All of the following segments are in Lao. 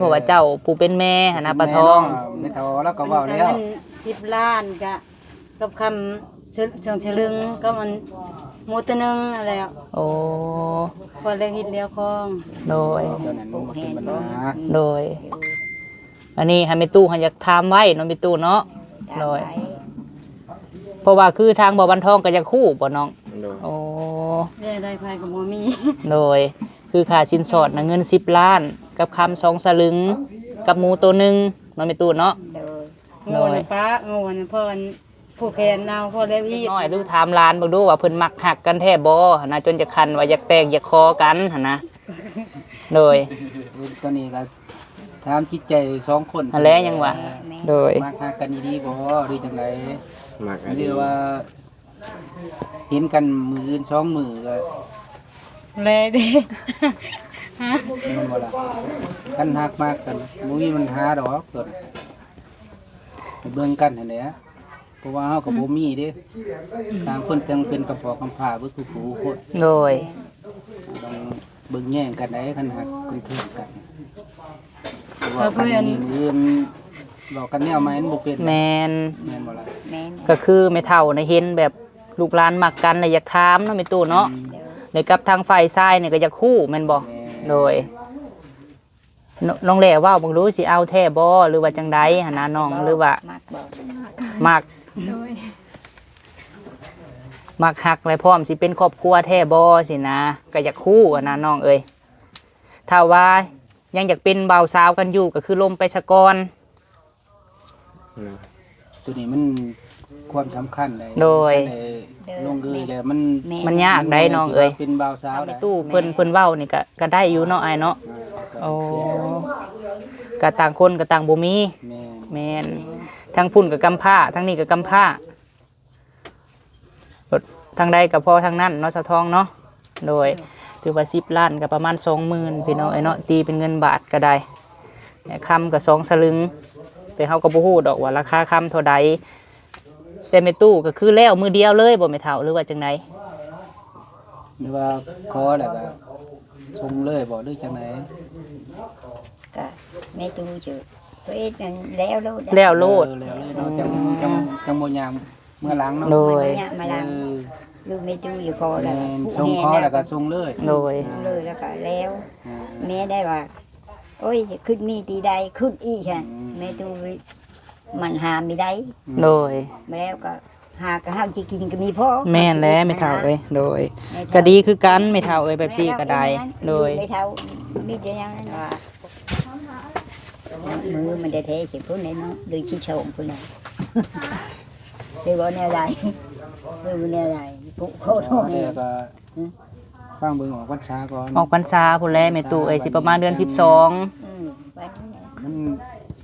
ເພາະວ່າເຈົ້າຜູ້ເປັນແມ່ຫັ້ນນະ ປ້າທອງ. ແມ່ເຖົ້າລາວກໍເວົ້າແລ້ວ ເງິນສິບລ້ານກະກັບຄຳສ- ສອງສະລຶງກັບອັນໝູໂຕໜຶ່ງຫັ້ນແຫຼະ. ໂອ້ ພໍແລ້ວຮີດແລ້ວຄອງ. ໂດຍ ເຈົ້ານັ້ນມັນບໍ່ເປັນບັນຫາ. ໂດຍ ອັນນີ້ຫັ້ນແມ່ຕູ້ຫັ້ນຢາກຖາມໄວ້ເນາະ ແມ່ຕູ້ເນາະ. ໂດຍ ເພາະວ່າຄືທາງບ່າວວັນທອງກໍຢາກຮູ້ບໍ່ນ້ອງ? ໂດຍ ໂອ້ ແມ່ໄດ້ໃຜກໍບໍ່ມີ. ໂດຍ ຄືຄ່າສິນສອດນະ ເງິນສິບລ້ານ ກັບຄຳສອງສະລຶງ ກັບໝູໂຕໜຶ່ງເນາະ ແມ່ຕູ້ເນາະ. ໂດຍ ໂດຍ ໂງ່ນະປ້າ ໂງ່ນະ ເພາະອັນຜູກແຂນເອົາ ພໍແລ້ວຮີດ. ນ້ອຍດູຖາມຫຼານເບິ່ງດູວ່າເພິ່ນມັກຮັກກັນແທ້ບໍ່ຫັ້ນນະ ຈົນຈະຂັ້ນວ່າຢາກແຕ່ງຢາກຂໍກັນຫັ້ນນະ. ໂດຍ ເອີ ຕອນນີ້ກໍຖາມຈິດໃຈສອງຄົນຫັ້ນແຫຼະ ຍັງວ່າ. ແມ່ນ ໂດຍ ມັກຮັກກັນອີ່ຫຼີບໍ່ ຫຼືຈັ່ງໃດ? ມັກ ຫຼືວ່າເຫັນກັນມື້ອື່ນສອງມື້ກໍແລເດ້ ແມ່ນບໍ່ລະ? ຄັນຮັກມັກກັນບໍ່ມີບັນຫາດອກ ເບິ່ງກັນຫັ້ນແຫຼະ. ເພາະວ່າເຮົາກໍບໍ່ມີເດ້ ຕ່າງຄົນຕ່າງເປັນກຳພ້າກຳພ້າເບິດທຸກຜູ້ທຸກຄົນ. ໂດຍ ຕ້ອງເບິ່ງແຍງກັນໄດ໋ ຄັນຮັກເປັນເພື່ອນກັນ. ເວົ້າກັນມື້ນີ້ມື້ອື່ນ ເວົ້າກັນແນວໃໝ່ມັນບໍ່ເປັນ. ແມ່ນ ແມ່ນບໍ່ລະ? ແມ່ນ ກໍຄືແມ່ເຖົ້ານະເຫັນແບບລູກຫຼານມັກກັນ ແລະຢາກຖາມເນາະ ແມ່ຕູ້ເນາະ. ອືມ ແລະກັບທາງຝ່າຍຊາຍນີ້ກໍຢາກຮູ້ແມ່ນບໍ່? ແມ່ນ ໂດຍ. ນ້ອງແຫຼເວົ້າເບິ່ງດູ ຊິເອົາແທ້ບໍ່ ຫຼືວ່າຈັ່ງໃດຫັ້ນນະນ້ອງ ຫຼືວ່າມັກບໍ່? ມັກ ໂດຍ ມັກຮັກ ແລະພ້ອມຊິເປັນຄອບຄົວແທ້ບໍ່ຊີ້ນະ ກໍຢາກຮູ້ຫັ້ນນະນ້ອງເອີຍ. ຖ້າວ່າຍັງຢາກເປັນບ່າວສາວກັນຢູ່ ກໍຄືລົມໄປສາກ່ອນ. ໂຕນີ້ມັນຄວາມສຳຄັນໃດ໋. ໂດຍ ຄັນໄດ້ລົງເອີຍແລ້ວມັນ ແມ່ນ ມັນຍາກໃດ໋ນ້ອງເອີຍ. ເປັນບ່າວສາວ ຖ້າແມ່ຕູ້ເພິ່ນ ເພິ່ນເວົ້ານີ້ກະ ກະໄດ້ຢູ່ເນາະອ້າຍເນາະ. ໂອ້ ກະຕ່າງຄົນກະຕ່າງບໍ່ມີ. ແມ່ນ ແມ່ນ ທາງພຸ້ນກະກຳພ້າ ທາງນີ້ກະກຳພ້າ. ທາງໃດກໍພໍທາງນັ້ນເນາະ ສາວທອງເນາະ. ໂດຍ ຖືວ່າສິບລ້ານກໍປະມານສອງໝື່ນ ພີ່ນ້ອງເອີຍເນາະ ຕີເປັນເງິນບາດກໍໄດ້ ຄຳກໍສອງສະລຶງ ແຕ່ເຮົາກໍບໍ່ຮູ້ດອກວ່າລາຄາຄຳເທົ່າໃດ. ແຕ່ແມ່ຕູ້ກໍຄືແລ້ວມື້ດຽວເລີຍບໍ່ແມ່ເຖົ້າ ຫຼືວ່າຈັ່ງໃດ? ຫຼືວ່າຂໍແລ້ວກໍສົ່ງເລີຍບໍ່ ຫຼືຈັ່ງໃດ? ກະແມ່ຕູ້ເຈີເຮັດນັ້ນແລ້ວໂລດ ແລ້ວໂລດ ເອີ ແລ້ວເລີຍເນາະ. ອືມ ຈັ່ງ ຈັ່ງ ຈັ່ງບໍ່ຍາມເມືອຫຼັງເນາະ. ໂດຍ ບໍ່ຍາມເມືອຫຼັງ. ເອີ ລູກແມ່ຕູ້ຢູ່ພໍແລ້ວ ແມ່ນ ສົ່ງຂໍແລ້ວກໍສົ່ງເລີຍ. ໂດຍ ສົ່ງເລີຍແລ້ວກໍແລ້ວ. ອ່າ ແມ່ໄດ້ວ່າ ໂອ້ຍ ຄຶດມີຕີໄດ້ ຄຶດອີກຫັ້ນ. ອືມ ແມ່ຕູ້ມັນຫາມີໄດ້. ໂດຍ ມາແລ້ວກໍ ຫາກະເຮົາຊິກິນກໍມີພໍ. ແມ່ນແຫຼະແມ່ເຖົ້າເອີຍ. ໂດຍ ແມ່ເຖົ້າ ກະດີຄືກັນແມ່ເຖົ້າເອີຍ ແບບຊີ້ກະໄດ້. ໂດຍ ແມ່ເຖົ້າມີແຕ່ຫຍັງນັ້ນວ່າ ມືມັນແທ້ໆຊິພຸ້ນແຫຼະເນາະ ເດືອນສິບສອງພຸ້ນແຫຼະ ຫຼືວ່າແນວໃດ ຫຼືວ່າແນວໃດ ຜູ້ໂຄດ. ແຕ່ກໍ ຟັງເບິ່ງອອກພັນສາກ່ອນ ອອກພັນສາພຸ້ນແຫຼະແມ່ຕູ້ເອີຍ ຊິປະມານເດືອນສິບສອງ. ອືມ ມັນ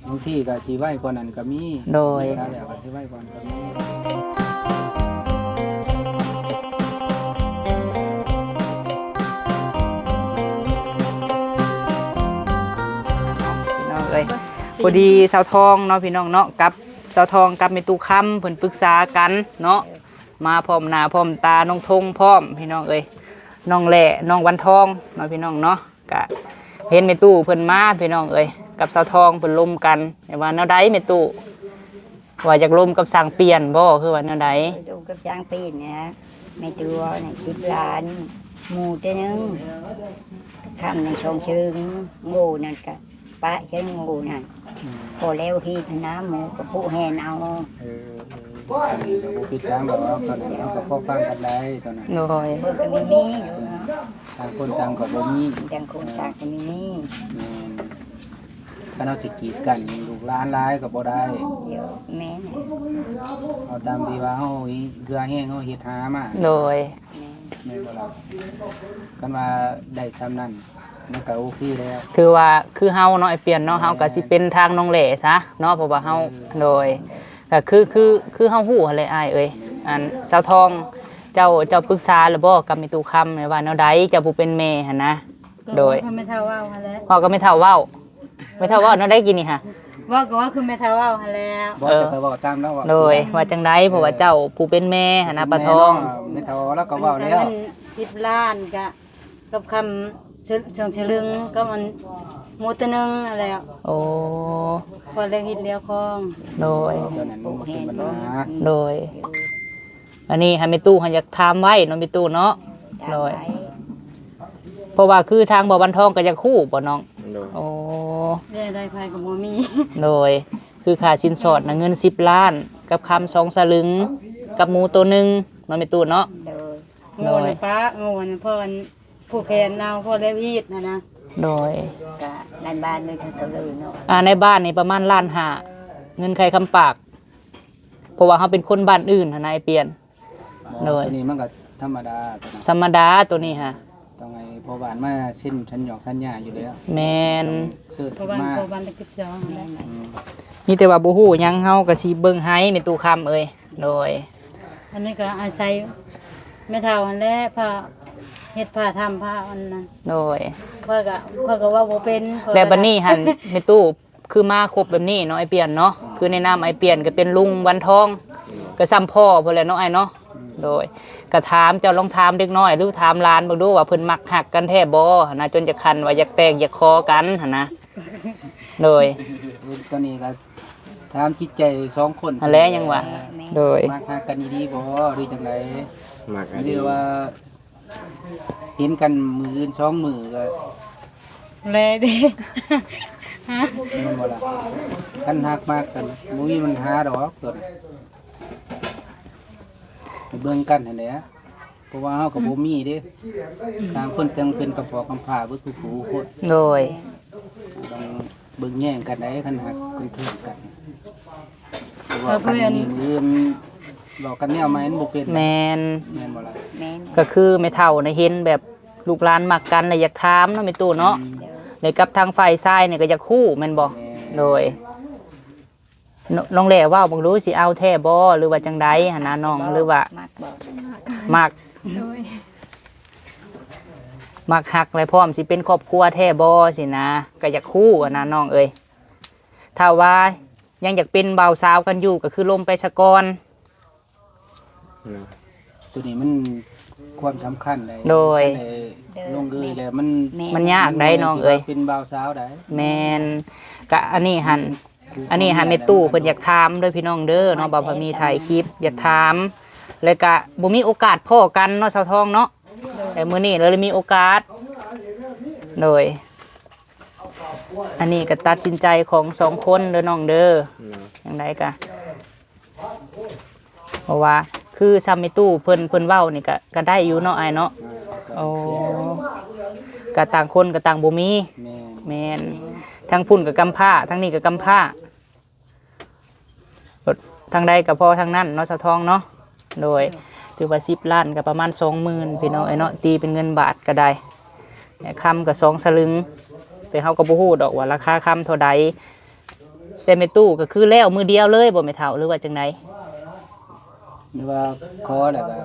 ບາງທີກໍຊິໄວກວ່ານັ້ນກໍມີ. ໂດຍ ຖ້າແລ້ວກໍຊິໄວກວ່ານັ້ນກໍມີ. ພີ່ນ້ອງເອີຍ ພໍດີສາວທອງເນາະ ພີ່ນ້ອງເນາະ ກັບສາວທອງກັບແມ່ຕູ້ຄຳ ເພິ່ນປຶກສາກັນເນາະ. ມາພ້ອມໜ້າພ້ອມຕາ ນ້ອງທົງພ້ອມ ພີ່ນ້ອງເອີຍ ນ້ອງແຫຼ ນ້ອງວັນທອງເນາະ ພີ່ນ້ອງເນາະ. ກະເຫັນແມ່ຕູ້ເພິ່ນມາ ພີ່ນ້ອງເອີຍ ກັບສາວທອງເພິ່ນລົມກັນ ແຕ່ວ່າແນວໃດແມ່ຕູ້ ວ່າຢາກລົມກັບຊ່າງປ່ຽນບໍ່ ຄືວ່າແນວໃດ? ລົມກັບຊ່າງປ່ຽນນະ ແມ່ຕູ້ເວົ້ານະ ສິບລ້ານ ໝູໂຕໜຶ່ງ ຄຳໃນຊ່ອງເຊີງ ໂງ່ນັ້ນກະ ປະໃຊ້ໂງ່ນັ້ນ. ອືມ ພໍແລ້ວຮີດນະ ໝູກໍຜູ້ແຫ່ນເອົາ. ເອີ ເອີ ເອີ ບໍ່ຜິດຫຍັງດອກ ຕອນນັ້ນເຮົາກໍພໍຟັງກັນໄດ້ຕອນນັ້ນ. ໂດຍ ເພິ່ນກໍມີມີຢູ່ເນາະ ຕ່າງຄົນຕ່າງກໍບໍ່ມີ ຕ່າງຄົນຕ່າງກໍມີມີ. ແມ່ນ ຄັນເຮົາຊິກີດກັ້ນລູກຫຼານຫຼາຍກໍບໍ່ໄດ້. ໂດຍ ແມ່ນ ເອົາຕາມທີ່ວ່າເຮົາເຫື່ອແຮງເຮົາເຮັດຫາມາ. ໂດຍ ແມ່ນ ແມ່ນບໍ່ລະ? ຄັນວ່າໄດ້ສ່ຳນັ້ນ ມັນກໍໂອເຄແລ້ວ. ຖືວ່າຄືເຮົາເນາະ ອ້າຍປ່ຽນເນາະ ເຮົາກໍຊິເປັນທາງນ້ອງແຫຼຊະເນາະ ເພາະວ່າເຮົາ ເອີ ໂດຍ ກໍຄື ຄື ຄືເຮົາຮູ້ຫັ້ນແຫຼະອ້າຍເອີຍ. ອັນສາວທອງ ເຈົ້າ ເຈົ້າປຶກສາແລ້ວບໍ່ກັບແມ່ຕູ້ຄຳ ວ່າແນວໃດ ເຈົ້າຜູ້ເປັນແມ່ຫັ້ນນະ? ໂດຍ ເວົ້າກັບແມ່ເຖົ້າເວົ້າຫັ້ນແຫຼະ ເວົ້າກັບແມ່ເຖົ້າເວົ້າ ແມ່ເຖົ້າເວົ້າແນວໃດກີ້ນີ້ຫະ? ເວົ້າກໍເວົ້າຄືແມ່ເຖົ້າເວົ້າຫັ້ນແຫຼະ. ເອີ ເວົ້າແຕ່ເວົ້າຕາມລາວເວົ້າ. ໂດຍ ວ່າຈັ່ງໃດ ເພາະວ່າເຈົ້າຜູ້ເປັນແມ່ຫັ້ນນະ ປ້າທອງ. ແມ່ເຖົ້າລາວກໍເວົ້າແລ້ວ ເງິນສິບລ້ານກະ ກັບຄຳສ- ສອງສະລຶງກັບອັນ ໝູ່ໂຕໜຶ່ງຫັ້ນແຫຼະ. ໂອ້ ພໍແລ້ວເຮັດແລ້ວຂອງ. ໂດຍ ເຈົ້ານັ້ນມັນເປັນບັນຫາ. ໂດຍ ອັນນີ້ຫັ້ນແມ່ຕູ້ຫັ້ນຢາກຖາມໄວ້ເນາະ ແມ່ຕູ້ເນາະ. ໂດຍ ເພາະວ່າຄືທາງບໍ່ວັນທອງກໍຢາກຮູ້ບໍ່ນ້ອງ? ໂດຍ ໂອ້ ແນວໃດໃຜກໍບໍ່ມີ. ໂດຍ ຄືຄ່າສິນສອດນະເງິນສິບລ້ານ ກັບຄຳສອງສະລຶງ ກັບໝູ່ໂຕໜຶ່ງເນາະ ແມ່ຕູ້ເນາະ. ໂດຍ ໂດຍ ໂງ່ນະປະ ໂງ່ນະ ເພາະອັນ ຜູ້ແຂນເອົາ ເພາະແລ້ວຮີດຫັ້ນນະ. ໂດຍ ກະໃນບ້ານນີ້ເຂົາກໍເລີຍເນາະ. ອ່າ ໃນບ້ານນີ້ປະມານລ້ານຫ້າ ເງິນໄຂຄຳປາກ ເພາະວ່າເຮົາເປັນຄົນບ້ານອື່ນຫັ້ນນະ ອ້າຍປ່ຽນ. ໂດຍ ໂຕນີ້ມັນກໍທຳມະດາ ທຳມະດາໂຕນີ້ຫະ ຕ້ອງໃຫ້ພໍ່ບ້ານມາເຊັນສັນຍອກສັນຍາຢູ່ແລ້ວ. ແມ່ນ ຕ້ອງເຊີນຂຶ້ນມາ ພໍ່ບ້ານ ພໍ່ບ້ານເປັນສິບສອງຫັ້ນແຫຼະ. ອືມ ມີແຕ່ວ່າບໍ່ຮູ້ຫຍັງ ເຮົາກໍຊິເບິ່ງໃຫ້ແມ່ຕູ້ຄຳເອີຍ. ໂດຍ ອັນນີ້ກໍອາໄສແມ່ເຖົ້າຫັ້ນແຫຼະ ພາເຮັດພາທຳພາອັນນັ້ນ. ໂດຍ ຂ້ອຍກໍ ຂ້ອຍກໍເວົ້າບໍ່ເປັນ. ແລ້ວບັດນີ້ຫັ້ນ ແມ່ຕູ້ ຄືມາຄົບແບບນີ້ເນາະ ອ້າຍປ່ຽນເນາະ ຄືໃນນາມອ້າຍປ່ຽນກໍເປັນລຸງວັນທອງ ກໍສ່ຳພໍ່ພຸ້ນແຫຼະເນາະ ອ້າຍເນາະ. ໂດຍ ກໍຖາມເຈົ້າ ລອງຖາມເດັກນ້ອຍ ຫຼືຖາມຫຼານເບິ່ງດູວ່າເພິ່ນມັກຮັກກັນແທ້ບໍ່ຫັ້ນນະ ຈົນຈະຂັ້ນວ່າຢາກແຕ່ງຢາກຂໍກັນຫັ້ນນະ. ໂດຍ ເອີ ຕອນນີ້ກໍຖາມຈິດໃຈສອງຄົນຫັ້ນແຫຼະ ຍັງວ່າ. ໂດຍ ມັກຮັກກັນອີ່ຫຼີບໍ່ ຫຼືຈັ່ງໃດ ມັກອີ່ຫຼີ ຫຼືວ່າ ເຫັນກັນມື້ອື່ນສອງມື້ກໍແລເດ້ ແມ່ນບໍ່ລະ? ຄັນຮັກມັກກັນບໍ່ມີບັນຫາດອກ ຕົວນີ້ໄປເບິ່ງກັນຫັ້ນແຫຼະ ເພາະວ່າເຮົາກໍບໍ່ມີເດ້ ຕ່າງຄົນຕ່າງເປັນກຳພ້າກຳພ້າເບິດຄູ່ຜູ້ຄົນ. ໂດຍ ຕ້ອງເບິ່ງແຍງກັນໄດ໋ ຄັນຮັກເປັນເພື່ອນກັນ ເວົ້າກັນມື້ນີ້ມື້ອື່ນ ເວົ້າກັນແນວໃໝ່ມັນບໍ່ເປັນ. ແມ່ນ ແມ່ນບໍ່ລະ? ແມ່ນ ກໍຄືແມ່ເຖົ້ານະເຫັນແບບລູກຫຼານມັກກັນ ແລະຢາກຖາມເນາະ ແມ່ຕູ້ເນາະ. ອືມ ແລະກັບທາງຝ່າຍຊາຍນີ້ກໍຢາກຮູ້ແມ່ນບໍ່? ແມ່ນ ໂດຍ ນ- ນ້ອງແຫຼເວົ້າເບິ່ງດູ ຊິເອົາແທ້ບໍ່ ຫຼືວ່າຈັ່ງໃດຫັ້ນນະນ້ອງ ຫຼືວ່າ ມັກບໍ່? ມັກ ໂດຍ ມັກຮັກ ແລະພ້ອມຊິເປັນຄອບຄົວແທ້ບໍ່ຊີ້ນະ ກໍຢາກຮູ້ຫັ້ນນະນ້ອງເອີຍ. ຖ້າວ່າຍັງຢາກເປັນບ່າວສາວກັນຢູ່ ກໍຄືລົມໄປສາກ່ອນ. ໂຕນີ້ມັນຄວາມສຳຄັນໃດ໋. ໂດຍ ຄັນໄດ້ລົງເອີຍແລ້ວມັນ ແມ່ນ ມັນຍາກໃດ໋ນ້ອງເອີຍ ເປັນບ່າວສາວໃດ໋. ແມ່ນ ກະອັນນີ້ຫັ້ນ ອັນນີ້ຫັ້ນແມ່ຕູ້ເພິ່ນຢາກຖາມເດີພີ່ນ້ອງເດີເນາະ ບ່າວພາມີຖ່າຍຄລິບຢາກຖາມ ແລ້ວກະບໍ່ມີໂອກາດພໍ້ກັນເນາະ ສາວທອງເນາະ. ແຕ່ມື້ນີ້ເລີຍມີໂອກາດ. ໂດຍ ອັນນີ້ກໍຕັດສິນໃຈຂອງສອງຄົນເດີນ້ອງເດີ. ໂດຍ ຈັ່ງໃດກໍ ເພາະວ່າຄືຊ່ຳແມ່ຕູ້ເພິ່ນ ເພິ່ນເວົ້ານີ້ກໍ ກໍໄດ້ຢູ່ເນາະອ້າຍເນາະ. ໂອ້ ກໍຕ່າງຄົນກໍຕ່າງບໍ່ມີ. ແມ່ນ ແມ່ນ ທາງພຸ້ນກໍກຳພ້າ ທາງນີ້ກໍກຳພ້າ. ທາງໃດກໍພໍທາງນັ້ນເນາະ ສາວທອງເນາະ. ໂດຍ ຖືວ່າສິບລ້ານກໍປະມານສອງໝື່ນພີ່ນ້ອງເອີຍເນາະ ຕີເປັນເງິນບາດກໍໄດ້ ຄຳກໍສອງສະລຶງ ແຕ່ເຮົາກໍບໍ່ຮູ້ດອກວ່າລາຄາຄຳເທົ່າໃດ. ແຕ່ແມ່ຕູ້ກໍຄືແລ້ວມື້ດຽວເລີຍບໍ່ແມ່ເຖົ້າ ຫຼືວ່າຈັ່ງໃດ? ຫຼືວ່າຂໍແລ້ວກໍ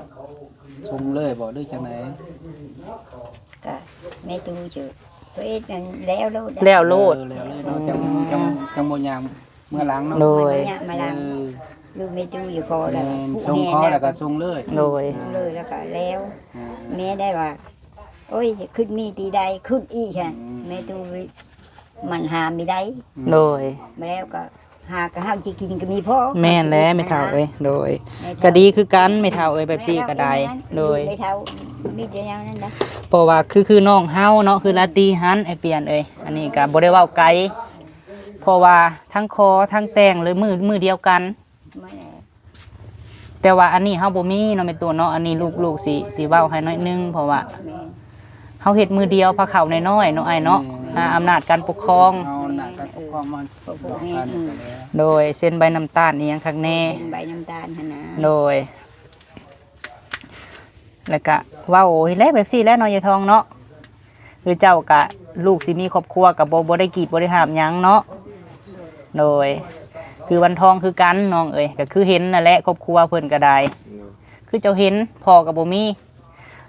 ສົ່ງເລີຍບໍ່ ຫຼືຈັ່ງໃດ? ກະແມ່ຕູ້ຢູ່ ເຮັດນັ້ນແລ້ວໂລດ ແລ້ວໂລດ ເອີ ແລ້ວເລີຍເນາະ. ອືມ ຈັ່ງ ຈັ່ງ ຈັ່ງບໍ່ຍາກເມືອຫຼັງເນາະ. ໂດຍ ບໍ່ຍາກເມືອຫຼັງ. ເອີ ລູກແມ່ຕູ້ຢູ່ພໍແລ້ວ ແມ່ນ ສົ່ງຂໍແລ້ວກໍສົ່ງເລີຍ. ໂດຍ ສົ່ງເລີຍແລ້ວກໍແລ້ວ. ອ່າ ແມ່ໄດ້ວ່າ ໂອ້ຍ ຄິດມີຕີໃດ ຄິດອີກຫັ້ນ. ອືມ ແມ່ຕູ້ມັນຫາມີໄດ້. ໂດຍ ມາແລ້ວກໍ ຫາກໍເຮົາຊິກິນກໍມີພໍ. ແມ່ນແຫຼະແມ່ເຖົ້າເອີຍ. ໂດຍ ແມ່ເຖົ້າ ກໍດີຄືກັນແມ່ເຖົ້າເອີຍ ແບບຊີ້ກໍໄດ້. ໂດຍ ແມ່ເຖົ້າມີແຕ່ແນວນັ້ນນະ ເພາະວ່າຄື ຄືນ້ອງເຮົາເນາະ ຄືລາຕີຫັ້ນ ອ້າຍປ່ຽນເອີຍ ອັນນີ້ກໍບໍ່ໄດ້ເວົ້າໄກ ເພາະວ່າທັງຂໍທັງແຕ່ງເລີຍມື້ ມື້ດຽວກັນ. ແຕ່ວ່າອັນນີ້ເຮົາບໍ່ມີເນາະແມ່ຕູ້ເນາະ ອັນນີ້ລູກ ລູກຊິ ຊິເວົ້າໃຫ້ໜ້ອຍໜຶ່ງ ເພາະວ່າ ແມ່ນ ເຮົາເຮັດມື້ດຽວພາເຂົ້ານ້ອຍໆເນາະອ້າຍເນາະ. ແມ່ນ ຫາອຳນາດການປົກຄອງ ເອົາອຳນາດການປົກຄອງມາ ເອີ ບອກກັນ ແລ້ວ ໂດຍ ເຊັນໃບນ້ຳຕານອີ່ຫຍັງຄັກແນ່ ເຊັນໃບນ້ຳຕານຫັ້ນນະ. ໂດຍ ແລ້ວກະເວົ້າແຫຼະແບບຊີ້ແຫຼະເນາະ ຍາຍທອງເນາະ. ຄືເຈົ້າກະ ລູກຊິມີຄອບຄົວກະບໍ່ ບໍ່ໄດ້ກີດບໍ່ໄດ້ຫ້າມຫຍັງເນາະ. ໂດຍ ຄືວັນທອງຄືກັນນ້ອງເອີຍ ກະຄືເຫັນນັ້ນແຫຼະ ຄອບຄົວເພິ່ນກະໄດ້ ໂດຍ ຄືເຈົ້າເຫັນ ພໍ່ກະບໍ່ມີ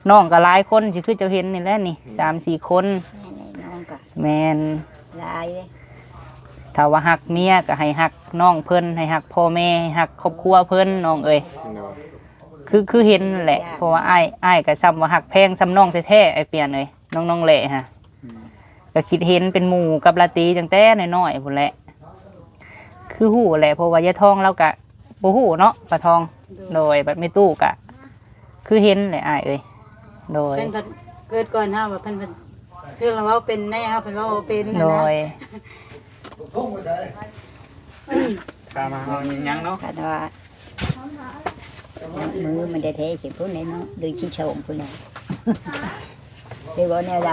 ນ້ອງກະຫຼາຍຄົນ ຊິຄືເຈົ້າເຫັນນີ້ແຫຼະນີ້ ອືມ ສາມສີ່ຄົນ. ແມ່ນແຫຼະ ນ້ອງກະ ແມ່ນ ຫຼາຍເດ້. ຖ້າວ່າຮັກເມຍກະໃຫ້ຮັກນ້ອງເພິ່ນ ໃຫ້ຮັກພໍ່ແມ່ ໃຫ້ຮັກຄອບຄົວເພິ່ນນ້ອງເອີຍ. ໂດຍ ຄື ຄືເຫັນນັ້ນແຫຼະ ເພາະວ່າອ້າຍ ອ້າຍກໍຊ່ຳວ່າຮັກແພງຊ່ຳນ້ອງແທ້ໆ ອ້າຍປ່ຽນເອີຍ ນ້ອງ ນ້ອງແຫຼະຫະ. ອືມ ກໍຄິດເຫັນເປັນໝູ່ກັບລາຕີຕັ້ງແຕ່ນ້ອຍໆພຸ້ນແຫຼະ ຄືຮູ້ແຫຼະ ເພາະວ່າຍາຍທອງລາວກະບໍ່ຮູ້ເນາະ ປ້າທອງ. ໂດຍ ບັດແມ່ຕູ້ກະຄືເຫັນແຫຼະອ້າຍເອີຍ. ໂດຍ ເພິ່ນເພິ່ນເກີດກ່ອນເຮົາ ວ່າເພິ່ນເພິ່ນ ຄືລາວເວົ້າເປັນແນ່ ເຮົາເພິ່ນເວົ້າບໍ່ເປັນນະ. ໂດຍ ຖາມວ່າເຮົາຍັງເນາະ ຄັນວ່າ ມືມັນແທ້ໆຊິພຸ້ນແຫຼະເນາະ ຫຼືຊິສອງພຸ້ນແຫຼະ ຫຼືວ່າແນວໃດ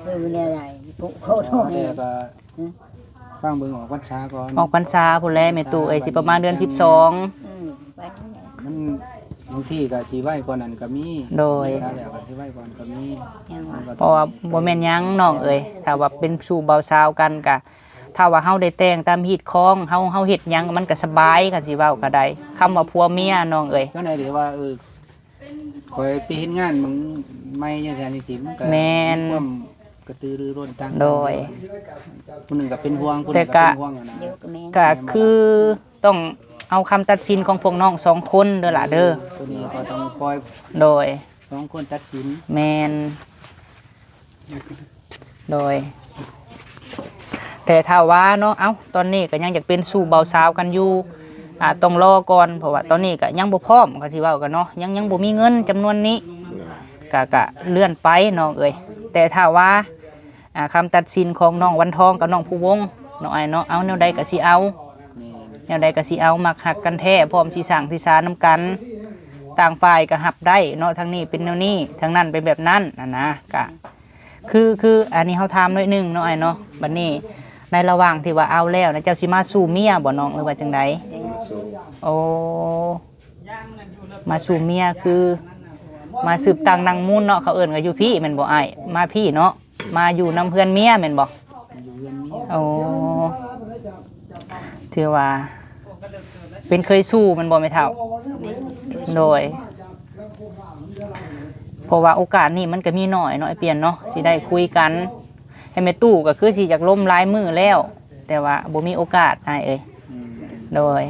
ຫຼືວ່າແນວໃດ ຜູ້ຂໍໂທດ ແຕ່ກໍ ອືມ ຟັງເບິ່ງອອກພັນສາກ່ອນ ອອກພັນສາພຸ້ນແຫຼະແມ່ຕູ້ເອີຍ ຊິປະມານເດືອນສິບສອງ. ອືມ ມັນບາງທີກໍຊິໄວກວ່ານັ້ນກໍມີ. ໂດຍ ຖ້າແລ້ວກໍຊິໄວກວ່ານັ້ນກໍມີ ຍັງວ່າ ເພາະວ່າບໍ່ແມ່ນຫຍັງນ້ອງເອີຍ ຖ້າວ່າເປັນສູ່ບ່າວສາວກັນກະ ຖ້າວ່າເຮົາໄດ້ແຕ່ງຕາມຮີດຄອງ ເຮົາ ເຮົາເຮັດຫຍັງມັນກໍສະບາຍ ຄັນຊິເວົ້າກໍໄດ້ ຄຳວ່າຜົວເມຍນ້ອງເອີຍ. ຈັ່ງໃດເດວ່າ ເອີ ຂ້ອຍໄປເຮັດງານໝ່ອງໃໝ່ຈັ່ງຊັ້ນຈັ່ງຊີ້ ມັນກໍ ແມ່ນ ມີຄວາມກະຕືລືລົ້ນຕ່າງກັນ. ໂດຍ ຜູ້ໜຶ່ງກໍເປັນຫ່ວງ ຜູ້ໜຶ່ງກໍເປັນຫ່ວງນະ ກໍຄືຕ້ອງເອົາຄຳຕັດສິນຂອງພວກນ້ອງສອງຄົນເດີລະເດີ. ໂຕນີ້ກໍຕ້ອງປ່ອຍ ໂດຍ ສອງຄົນຕັດສິນ. ແມ່ນ ໂດຍ ແຕ່ຖ້າວ່າເນາະ ເອົ້າ ຕອນນີ້ກໍຍັງຢາກເປັນສູ່ບ່າວສາວກັນຢູ່ ອາ ຕ້ອງລໍກ່ອນ ເພາະວ່າຕອນນີ້ກໍຍັງບໍ່ພ້ອມ ກໍຊິເວົ້າກັນເນາະ ຍັງ ຍັງບໍ່ມີເງິນຈຳນວນນີ້ ກໍ ກໍເລື່ອນໄປນ້ອງເອີຍ. ແຕ່ຖ້າວ່າ ອາ ຄຳຕັດສິນຂອງນ້ອງວັນທອງກັບນ້ອງພູວົງເນາະອ້າຍເນາະ ເອົາແນວໃດກໍຊິເອົາ ແມ່ນ ແນວໃດກໍຊິເອົາ ມັກຮັກກັນແທ້ ພ້ອມຊິສ້າງຊິສານຳກັນ ຕ່າງຝ່າຍກໍຮັບໄດ້ເນາະ ທາງນີ້ເປັນແນວນີ້ ທາງນັ້ນເປັນແບບນັ້ນຫັ້ນນະ. ກະ ຄື ຄືອັນນີ້ເຮົາຖາມໜ້ອຍໜຶ່ງເນາະອ້າຍເນາະ ບັດນີ້ໃນລະຫວ່າງທີ່ວ່າເອົາແລ້ວນະ ເຈົ້າຊິມາສູ່ເມຍບໍ່ນ້ອງ ຫຼືວ່າຈັ່ງໃດ? ມາສູ່ ໂອ້ ມາສູ່ເມຍ ຄືມາສືບຕັ້ງນັ່ງມູນເນາະ ເຂົາເອີ້ນກັນຢູ່ພີ້ແມ່ນບໍ່ອ້າຍ? ມາພີ້ເນາະ ມາຢູ່ນຳເຮືອນເມຍແມ່ນບໍ່? ຢູ່ເຮືອນເມຍ. ໂອ້ ຖືວ່າເປັນເຄີຍສູ່ແມ່ນບໍ່ແມ່ເຖົ້າ? ແມ່ນ. ໂດຍ ເພາະວ່າໂອກາດນີ້ມັນກໍມີໜ້ອຍເນາະ ອ້າຍປ່ຽນເນາະ ຊິໄດ້ຄຸຍກັນ. ແລ້ວແມ່ຕູ້ກໍຄືຊິຢາກລົມຫຼາຍມື້ແລ້ວ ແຕ່ວ່າບໍ່ມີໂອກາດອ້າຍເອີຍ. ອືມ ໂດຍ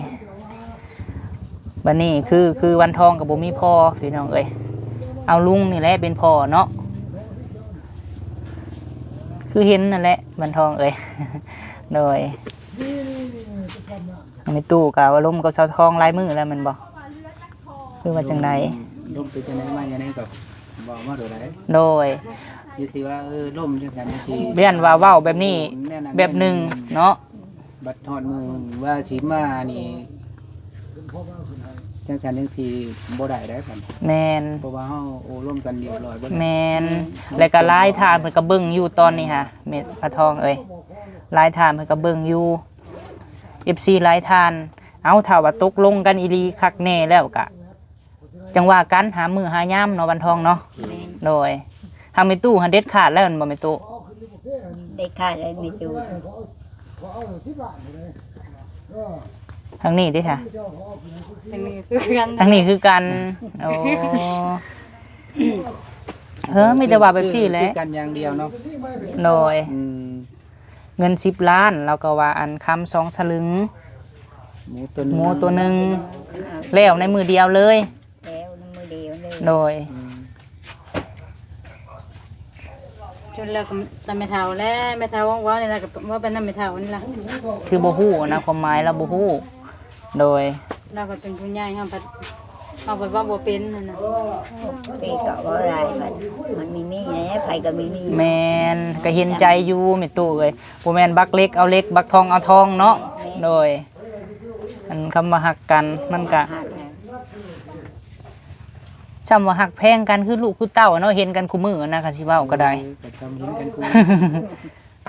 ບັດນີ້ຄື ຄືວັນທອງກໍບໍ່ມີພໍ່ພີ່ນ້ອງເອີຍ ເອົາລຸງນີ້ແຫຼະເປັນພໍ່ເນາະ ຄືເຫັນນັ້ນແຫຼະວັນທອງເອີຍ. ໂດຍ ແມ່ຕູ້ກໍວ່າລົມກັບສາວທອງຫຼາຍມື້ແລ້ວແມ່ນບໍ່ ຫຼືວ່າຈັ່ງໃດ? ລົມ ລົມເປັນຈັ່ງໃດມາຈັ່ງໃດກໍເວົ້າມາໂດດໃດ. ໂດຍ ຢູ່ທີ່ວ່າ ເອີ ລົມຈັ່ງຊັ້ນຈັ່ງຊີ້ ຢ້ານວ່າເວົ້າແບບນີ້ແບບໜຶ່ງເນາະ ບັດຮອດມື້ວ່າຊິມານີ້ ຈັ່ງຊັ້ນຈັ່ງຊີ້ບໍ່ໄດ້ໃດ໋ບັດ. ແມ່ນ ເພາະວ່າເຮົາໂອ້ລົມກັນຮຽບຮ້ອຍເບິດແລ້ວ. ແມ່ນ ແລ້ວກໍຫຼາຍທ່ານເພິ່ນກໍເບິ່ງຢູ່ຕອນນີ້ຫາ ແມ່ນ ປ້າທອງເອີຍ ຫຼາຍທ່ານເພິ່ນກໍເບິ່ງຢູ່ ເອັຟຊີ ຫຼາຍທ່ານ. ເອົ້າ ຖ້າວ່າຕົກລົງກັນອີ່ຫຼີຄັກແນ່ແລ້ວກະ ຈັ່ງວ່າກັນ ຫາມື້ຫາຍາມເນາະ ວັນທອງເນາະ. ແມ່ນ ໂດຍ ທາງແມ່ຕູ້ຫັ້ນເດັດຂາດແລ້ວແມ່ນບໍ່ແມ່ຕູ້? ເດັດຂາດແລ້ວແມ່ຕູ້. ທາງນີ້ເດ້ຊະ? ທາງນີ້ຄືກັນ ທາງນີ້ຄືກັນ. ໂອ້ ເອີ ມີແຕ່ວ່າແບບຊີ້ແຫຼະ ຄືກັນຢ່າງດຽວເນາະ. ໂດຍ ອືມ ເງິນສິບລ້ານ ລາວກໍວ່າອັນຄຳສອງສະລຶງ ໝູໂຕໜຶ່ງ ໝູໂຕໜຶ່ງ ແລ້ວໃນມື້ດຽວເລີຍ ແລ້ວໃນມື້ດຽວເລີຍ. ໂດຍ ອືມ ຈົນແລ້ວກໍນຳແມ່ເຖົ້າແຫຼະ ແມ່ເຖົ້າເວົ້ານີ້ລະ ກໍເວົ້າໄປນຳແມ່ເຖົ້ານີ້ລະ ຄືບໍ່ຮູ້ນະ ຄວາມໝາຍລາວບໍ່ຮູ້. ໂດຍ ລາວກໍເປັນຜູ້ໃຫຍ່ ເຮົາພັດ ເຮົາພັດເວົ້າບໍ່ເປັນຫັ້ນນະ. ເປັນກໍເວົ້າຫຼາຍ ມັນ ມັນມີມີແຫຼະ ໃຜກໍມີມີ. ແມ່ນ ກໍເຫັນໃຈຢູ່ແມ່ຕູ້ເອີຍ ບໍ່ແມ່ນບັກເຫຼັກເອົາເຫຼັກ ບັກທອງເອົາທອງເນາະ. ແມ່ນ ໂດຍ ອັນຄຳວ່າຮັກກັນ ມັນກະ ຮັກແຫຼະ ຊ່ຳວ່າຮັກແພງກັນ ຄືລູກຄືເຕົ້າເນາະ ເຫັນກັນຄູ່ມື້ນະ ຄັນຊິເວົ້າກໍໄດ້. ເອີ ກໍຊ່ຳເຫັນກັນຄູ່ມື້.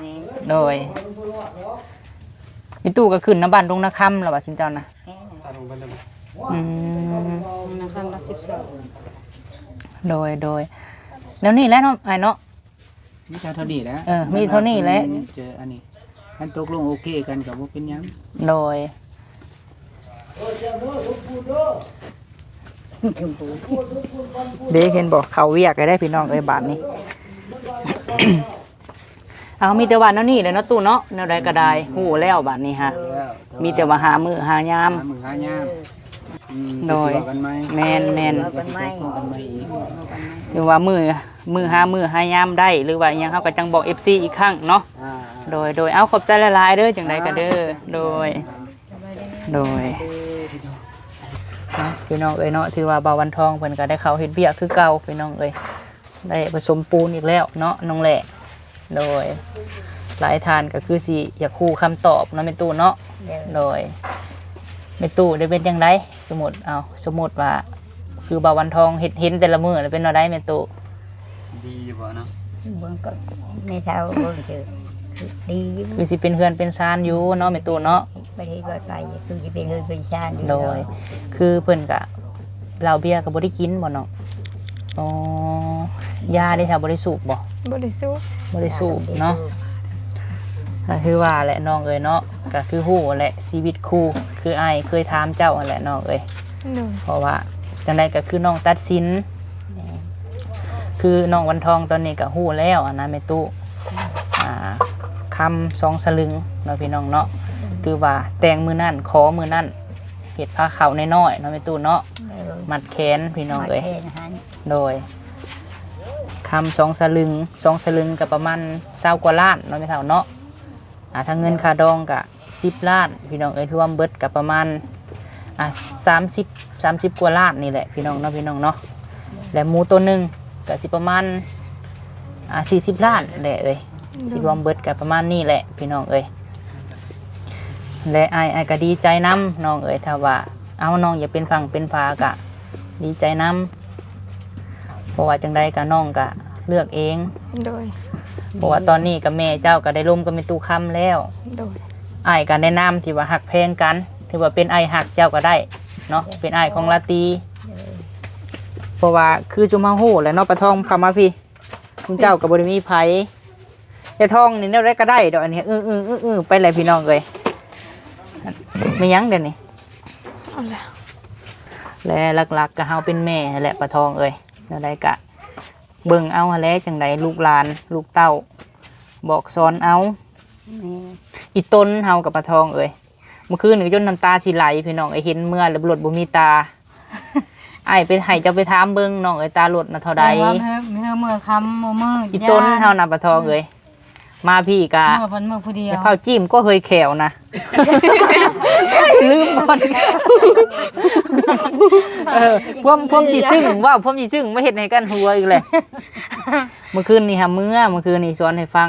ແມ່ນ ໂດຍ ອີຕູ້ກໍຂຶ້ນນຳບ້ານດົງນາຄຳລະວ່າຊຸມເຈົ້ານະ. ແມ່ນ ອືມ ນາຄຳຫຼັກສິບສອງ. ໂດຍ ໂດຍ ແນວນີ້ແຫຼະເນາະ ອ້າຍເນາະ ມີເທົ່ານີ້ແຫຼະ. ເອີ ມີເທົ່ານີ້ແຫຼະ ເຈີອັນນີ້ ຄັນຕົກລົງໂອເຄກັນກໍບໍ່ເປັນຫຍັງ. ໂດຍ ເດ້ ເຫັນບໍ່ ເຂົ້າວຽກແລ້ວເດ້ພີ່ນ້ອງເອີຍ ບາດນີ້. ເອົາ ມີແຕ່ວ່າແນວນີ້ແຫຼະເນາະຕູ້ເນາະ ແນວໃດກໍໄດ້ ຮູ້ແລ້ວບາດນີ້ຫາ ມີແຕ່ວ່າຫາມື້ຫາຍາມ ຫາມື້ຫາຍາມ. ອືມ ໂດຍ ຊິເວົ້າກັນໃໝ່ ແມ່ນໆ ເວົ້າກັນໃໝ່ ຊິໂທກັນໃໝ່ອີກ ເວົ້າກັນໃໝ່ ຫຼືວ່າມື້ ມື້ຫາມື້ຫາຍາມໄດ້ ຫຼືວ່າອີ່ຫຍັງ ເຮົາກໍຈັ່ງບອກເອັຟຊີອີກຄັ້ງເນາະ. ອ່າໆ ໂດຍໆ ເອົາ ຂອບໃຈຫຼາຍໆເດີ້ ຈັ່ງໃດກໍເດີ້ ອ່າ ໂດຍ ໂດຍ ເອົາ ພີ່ນ້ອງເອີຍເນາະ ຖືວ່າບ່າວວັນທອງເພິ່ນກໍໄດ້ເຂົ້າເຮັດວຽກຄືເກົ່າ ພີ່ນ້ອງເອີຍ. ໄດ້ປະສົມປູນອີກແລ້ວເນາະນ້ອງແຫຼ້. ໂດຍ ຫຼາຍທ່ານກໍຄືຊິຢາກຮູ້ຄຳຕອບເນາະແມ່ຕູ້ເນາະ. ໂດຍ ໂດຍ ແມ່ຕູ້ໄດ້ເປັນຈັ່ງໃດ? ສົມມຸດ ເອົາ ສົມມຸດວ່າຄືບ່າວວັນທອງເຮັດ ເຫັນແຕ່ລະມື້ແລ້ວ ເປັນແນວໃດແມ່ຕູ້? ດີຢູ່ບໍ່ເນາະ? ເບິ່ງກໍແມ່ເຖົ້າເບິ່ງຊື່ ດີຢູ່ ຄືຊິເປັນເຮືອນເປັນຊານຢູ່ເນາະແມ່ຕູ້ເນາະ. ບໍ່ໄດ້ກໍໄປ ຄືຊິເປັນເຮືອນເປັນຊານຢູ່. ໂດຍ ຄືເພິ່ນກະ ເຫຼົ້າເບຍກໍບໍ່ໄດ້ກິນບໍ່ນ້ອງ? ອໍ ຢາເດ້ ຖ້າບໍ່ໄດ້ສູບບໍ່? ບໍ່ໄດ້ສູບ ບໍ່ໄດ້ສູບເນາະ. ກໍຄືວ່າແຫຼະນ້ອງເອີຍເນາະ ກໍຄືຮູ້ແຫຼະ ຊີວິດຄູ່ ຄືອ້າຍເຄີຍຖາມເຈົ້າຫັ້ນແຫຼະນ້ອງເອີຍ. ໂດຍ ເພາະວ່າຈັ່ງໃດກໍຄືນ້ອງຕັດສິນ ແມ່ນ ຄືນ້ອງວັນທອງຕອນນີ້ກໍຮູ້ແລ້ວຫັ້ນນະແມ່ຕູ້ ອ່າ ຄຳສອງສະລຶງເນາະ ພີ່ນ້ອງເນາະ. ອືມ ຄືວ່າແຕ່ງມື້ນັ້ນ ຂໍມື້ນັ້ນ ເຮັດພາເຂົ້ານ້ອຍໆເນາະແມ່ຕູ້ເນາະ. ໂດຍ ມັດແຂນພີ່ນ້ອງເອີຍ. ມັດແຂນຫັ້ນ ໂດຍ ຄຳສອງສະລຶງ ສອງສະລຶງກໍປະມານຊາວກວ່າລ້ານເນາະແມ່ເຖົ້າເນາະ. ອ່າ ທັງເງິນຄ່າດອງກະສິບລ້ານ ພີ່ນ້ອງເອີຍ ລວມເບິດກະປະມານ ອ່າ ສາມສິບ ສາມສິບກວ່າລ້ານນີ້ແຫຼະ ພີ່ນ້ອງເນາະ ພີ່ນ້ອງເນາະ. ແລະໝູໂຕໜຶ່ງກະຊິປະມານ ອ່າ ສີ່ສິບລ້ານແຫຼະເອີຍ. ໂດຍ ຊິລວມເບິດກະປະມານນີ້ແຫຼະ ພີ່ນ້ອງເອີຍ. ແລະອ້າຍ ອ້າຍກະດີໃຈນຳນ້ອງເອີຍ ຖ້າວ່າ ເອົາ ນ້ອງຢາກເປັນຝັ່ງເປັນຝາກະດີໃຈນຳ. ເພາະວ່າຈັ່ງໃດກໍນ້ອງກໍເລືອກເອງ. ໂດຍ ເພາະວ່າຕອນນີ້ກໍແມ່ເຈົ້າກໍໄດ້ລົມກັບແມ່ຕູ້ຄຳແລ້ວ. ໂດຍ ອ້າຍກໍໃນນາມທີ່ວ່າຮັກແພງກັນ ຖືວ່າເປັນອ້າຍຮັກເຈົ້າກໍໄດ້ເນາະ ເປັນອ້າຍຂອງລາຕີ. ໂດຍ ເພາະວ່າຄືຈຸມເຮົາຮູ້ແຫຼະເນາະ ປາທອງເຂົ້າມາພີ້ ຄຸນເຈົ້າກໍບໍ່ໄດ້ມີໃຜ. ແຕ່ທອງນີ້ແນວໃດກໍໄດ້ດອກ ອັນນີ້ ອືໆໆໆ ໄປແຫຼະພີ່ນ້ອງເອີຍ. ແມ່ນຫຍັງດຽວນີ້? ເອົາແຫຼະ ແລະຫຼັກໆກໍເຮົາເປັນແມ່ຫັ້ນແຫຼະປາທອງເອີຍ. ແນວໃດກະເບິ່ງເອົາຫັ້ນແຫຼະ ຈັ່ງໃດລູກຫຼານລູກເຕົ້າບອກສອນເອົາ. ແມ່ນ ອີ່ຕົນເຮົາກັບປາທອງເອີຍ ເມື່ອຄືນນີ້ຈົນນ້ຳຕາຊິໄຫຼພີ່ນ້ອງເອີຍ ເຫັນເມືອແລ້ວລົດບໍ່ມີຕາ. ອ້າຍໄປໃຫ້ເຈົ້າໄປຖາມເບິ່ງນ້ອງເອີຍ ຕາລົດນະເທົ່າໃດ? ເອີ ເມື່ອຄ່ຳມື້ມືດ ອີ່ຕົນເຮົານະປາທອງເອີຍ. ມາພີ້ກະ ເມື່ອພັນມື້ຜູ້ດຽວ ເຝົ້າຈິ້ມກໍເຮີຍແຂວນະ ລືມກ່ອນ. ເອີ ພວມ ພວມຈິຊຶ້ງ ເວົ້າພວມຈິຊຶ້ງ ມາເຮັດໃຫ້ກັນຫົວອີກແຫຼະ. ເມື່ອຄືນນີ້ຫາເມືອ ເມື່ອຄືນນີ້ສອນໃຫ້ຟັງ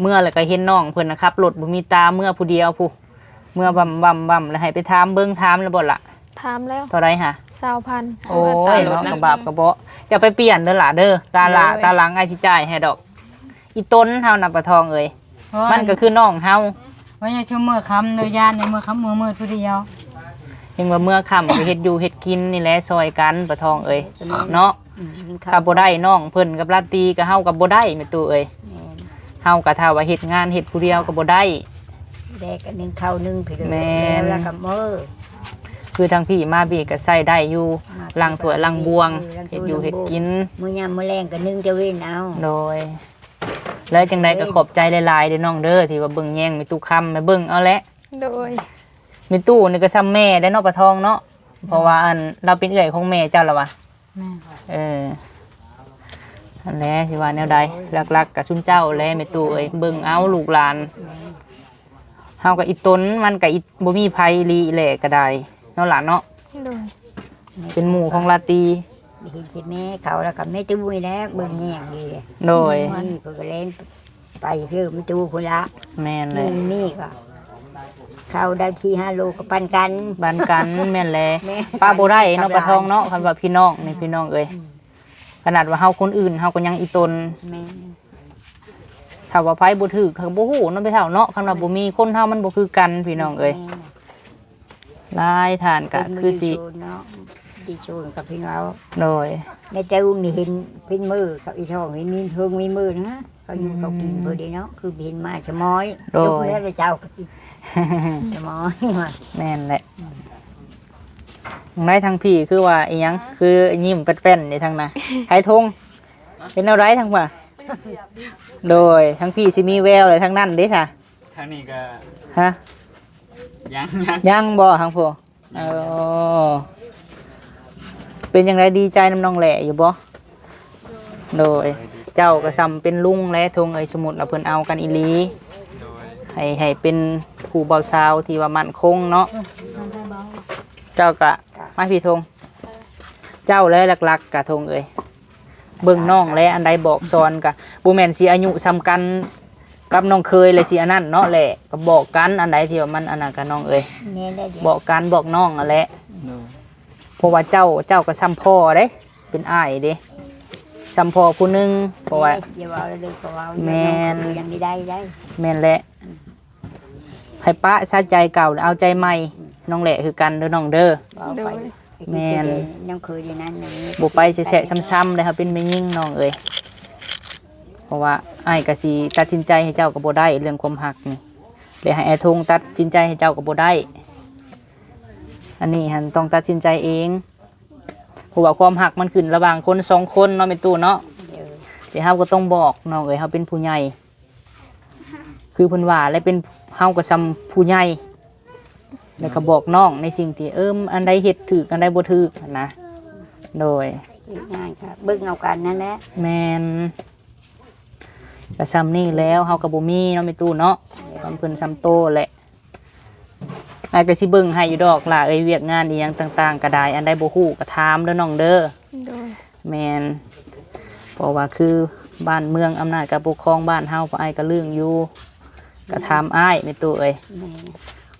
ເມືອແລ້ວກໍເຫັນນ້ອງເພິ່ນນະຂັບລົດບໍ່ມີຕາ ເມືອຜູ້ດຽວພຸ້ນ ເມືອວຳໆໆ ແລ້ວໃຫ້ໄປຖາມເບິ່ງ ຖາມແລ້ວບໍ່ລະ? ຖາມແລ້ວ ເທົ່າໃດຫະ? ຊາວພັນ. ໂອ້ຍ ເນາະ ກະບາບກະເບາະ. ເຈົ້າໄປປ່ຽນເດີຫຼະເດີ ຕາຫຼ້າ ໂດຍ ຕາຫຼັງອ້າຍຊິຈ່າຍໃຫ້ດອກ. ອີ່ຕົນເຮົານະປາທອງເອີຍ ມັນກໍຄືນ້ອງເຮົາ. ວ່າຢ່າຊຸມເມືອຄ່ຳເດີ ຢ້ານໃນເມືອຄ່ຳເມືອມືດຜູ້ດຽວ. ເຫັນວ່າເມືອຄ່ຳກໍເຮັດຢູ່ເຮັດກິນນີ້ແຫຼະ ຊ່ອຍກັນປາທອງເອີຍ ເນາະ. ອືມ ຖ້າບໍ່ໄດ້ນ້ອງເພິ່ນກັບລາຕີກໍເຮົາກໍບໍ່ໄດ້ແມ່ຕູ້ເອີຍ. ແມ່ນ ເຮົາກໍຖ້າວ່າເຮັດງານເຮັດຜູ້ດຽວກໍບໍ່ໄດ້. ແລະກໍໜຶ່ງເຂົ້າໜຶ່ງ ແມ່ນ ແລ້ວກໍມື້ ຄືທາງພີ້ມາພີ້ກໍໃຊ້ໄດ້ຢູ່ ລ້າງຖ້ວຍລ້າງບ່ວງ ເຮັດຢູ່ເຮັດກິນ ມື້ຍາມມື້ແລງກໍໜຶ່ງແຕ່ເວັນເອົາ. ໂດຍ ແລ້ວຈັ່ງໃດກໍຂອບໃຈຫຼາຍໆເດີນ້ອງເດີ ທີ່ວ່າເບິ່ງແຍງແມ່ຕູ້ຄຳ ແມ່ເບິ່ງເອົາແຫຼະ. ໂດຍ ແມ່ຕູ້ນີ້ກໍຊ່ຳແມ່ໄດ້ເນາະປາທອງເນາະ ເພາະວ່າອັນ ລາວເປັນເອື້ອຍຂອງແມ່ເຈົ້າລະວະ. ແມ່ນ ເອີ ຫັ້ນແຫຼະ ຊິວ່າແນວໃດ ຫຼັກໆກໍຊຸມເຈົ້າແຫຼະແມ່ຕູ້ເອີຍ ເບິ່ງເອົາລູກຫຼານ. ເຮົາກໍອີ່ຕົນ ມັນກໍອີ່ ບໍ່ມີໃຜອີ່ຫຼີແຫຼະກໍໄດ້ເນາະຫຼານເນາະ. ໂດຍ ເປັນໝູ່ຂອງລາຕີ ເຫັນແຕ່ແມ່ເຂົາ ແລ້ວກໍແມ່ຕູ້ນີ້ແຫຼະເບິ່ງແຍງດີ. ໂດຍ ນີ້ເພິ່ນກໍແລ່ນໄປເພິ່ນແມ່ຕູ້ພຸ້ນລະ. ແມ່ນແຫຼະ ນີ້ກໍເຂົ້າໄດ້ສີ່ຫ້າໂລກໍປັນກັນ ປັນກັນ. ແມ່ນແຫຼະ ແມ່ນ ປະບໍ່ໄດ້ເນາະ ປະທອງເນາະ ຄັນວ່າພີ່ນ້ອງນີ້ ພີ່ນ້ອງເອີຍ. ອືມ ຂະໜາດວ່າເຮົາຄົນອື່ນເຮົາກໍຍັງອີ່ຕົນ. ແມ່ນ ຖ້າວ່າໃຜບໍ່ຖືກເຮົາກໍບໍ່ຮູ້ເນາະ ແມ່ເຖົ້າເນາະ ຄັນວ່າບໍ່ມີຄົນເຮົາມັນບໍ່ຄືກັນ ພີ່ນ້ອງເອີຍ. ແມ່ນ ຫຼາຍທ່ານກໍຄືຊິ ດີໂຊນກັບພີ່ນ້ອງ. ໂດຍ ແມ່ແຕ້ວມີເຫັນເປັນມື້ກັບອີ່ທອງ ມີເທິງມີມື້ນະ ເຂົາຢູ່ເຂົາກິນເພິ່ນເດ້ເນາະ ຄືເຫັນມາສະໝອຍ. ໂດຍ ເຈົ້າສະໝອຍວ່າ. ແມ່ນແຫຼະ. ອືມ ໄດ້ທາງພີ້ຄືວ່າອີ່ຫຍັງ ຄືຍິ້ມແປ້ນໆນີ້ທາງນະ ໄທທົງ ເປັນແນວໃດທາງວ່າ? ໂດຍ ທາງພີ້ຊິມີແວວແລ້ວ ທາງນັ້ນເດ້ຊະ? ທາງນີ້ກໍ ຮະ? ຍັງ ຍັງ ຍັງບໍ່ທາງຜູ້? ເອີ ຍັງ ຍັງ. ເປັນຈັ່ງໃດ ດີໃຈນຳນ້ອງແຫຼຢູ່ບໍ່? ໂດຍ ເຈົ້າກໍສ່ຳເປັນລຸງແຫຼ ທົງເອີຍ, ສົມມຸດວ່າເພິ່ນເອົາກັນອີ່ຫຼີ ໃຫ້ ໃຫ້ເປັນຄູ່ບ່າວສາວທີ່ວ່າໝັ້ນຄົງເນາະ. ເຈົ້າກໍມາພີ່ ທົງ, ເຈົ້າແຫຼຫຼັກໆ ກະ ທົງເອີຍ ເບິ່ງນ້ອງແຫຼ, ອັນໃດບອກສອນກະ ບໍ່ແມ່ນຊິອາຍຸສ່ຳກັນກັບນ້ອງເຂີຍ ແລະ ຊິອັນນັ້ນເນາະແຫຼ, ກໍບອກກັນ ອັນໃດທີ່ວ່າມັນອັນນັ້ນກະ ນ້ອງເອີຍ ແມ່ນແຫຼະ ບອກກັນ ບອກນ້ອງຫັ້ນແຫຼະ. ໂດຍ ເພາະວ່າເຈົ້າ ເຈົ້າກໍສ່ຳພໍ່ເດ້ ເປັນອ້າຍເດ້ ສ່ຳພໍ່ຜູ້ໜຶ່ງ ເພາະວ່າ ແມ່ນ ຢ່າເວົ້າເລີຍ ກໍເວົ້າ ແມ່ນ ນ້ອງກໍຍັງໄດ້ໄດ້ ແມ່ນແຫຼະ. ໃຫ້ປະຊະໃຈເກົ່າ ເອົາໃຈໃໝ່ ນ້ອງແຫຼຄືກັນເດີນ້ອງເດີ. ເວົ້າໄປ ໂດຍ ແມ່ນ ນ້ອງເຂີຍຢູ່ນັ້ນ ບໍ່ໄປແຊະໆຊ້ຳໆເດ້ ເຮົາເປັນແມ່ຍິງນ້ອງເອີຍ, ເພາະວ່າອ້າຍກໍຊິຕັດສິນໃຈໃຫ້ເຈົ້າກໍບໍ່ໄດ້ ເລື່ອງຄວາມຮັກນີ້ ແລະ ໃຫ້ອ້າຍທົງຕັດສິນໃຈໃຫ້ເຈົ້າກໍບໍ່ໄດ້. ອັນນີ້ຫັ້ນຕ້ອງຕັດສິນໃຈເອງ ເພາະວ່າຄວາມຮັກມັນຂຶ້ນລະຫວ່າງຄົນສອງຄົນເນາະ ແມ່ຕູ້ເນາະ. ໂດຍ ແຕ່ເຮົາກໍຕ້ອງບອກນ້ອງເອີຍ ເຮົາເປັນຜູ້ໃຫຍ່ ຄືເພິ່ນວ່າແຫຼະ ເປັນ ເຮົາກໍສ່ຳຜູ້ໃຫຍ່ ແລ້ວກໍບອກນ້ອງໃນສິ່ງທີ່ ເອີ ອັນໃດເຮັດຖືກ ອັນໃດບໍ່ຖືກຫັ້ນນະ. ໂດຍ ເຮັດງານກໍເບິ່ງເອົາກັນນັ້ນແຫຼະ. ແມ່ນ ກໍສ່ຳນີ້ແລ້ວ ເຮົາກໍບໍ່ມີເນາະ ແມ່ຕູ້ເນາະ ສ່ຳເພິ່ນສ່ຳໂຕແຫຼະ. ອ້າຍກໍຊິເບິ່ງໃຫ້ຢູ່ດອກຫຼ້າເອີຍ ວຽກງານອີ່ຫຍັງຕ່າງໆກໍໄດ້ ອັນໃດບໍ່ຮູ້ກໍຖາມເດີນ້ອງເດີ. ໂດຍ ແມ່ນ ເພາະວ່າຄືບ້ານເມືອງອຳນາດການປົກຄອງບ້ານເຮົາ ພວກອ້າຍກໍລຶ້ງຢູ່ ກໍຖາມອ້າຍ ແມ່ຕູ້ເອີຍ. ແມ່ນ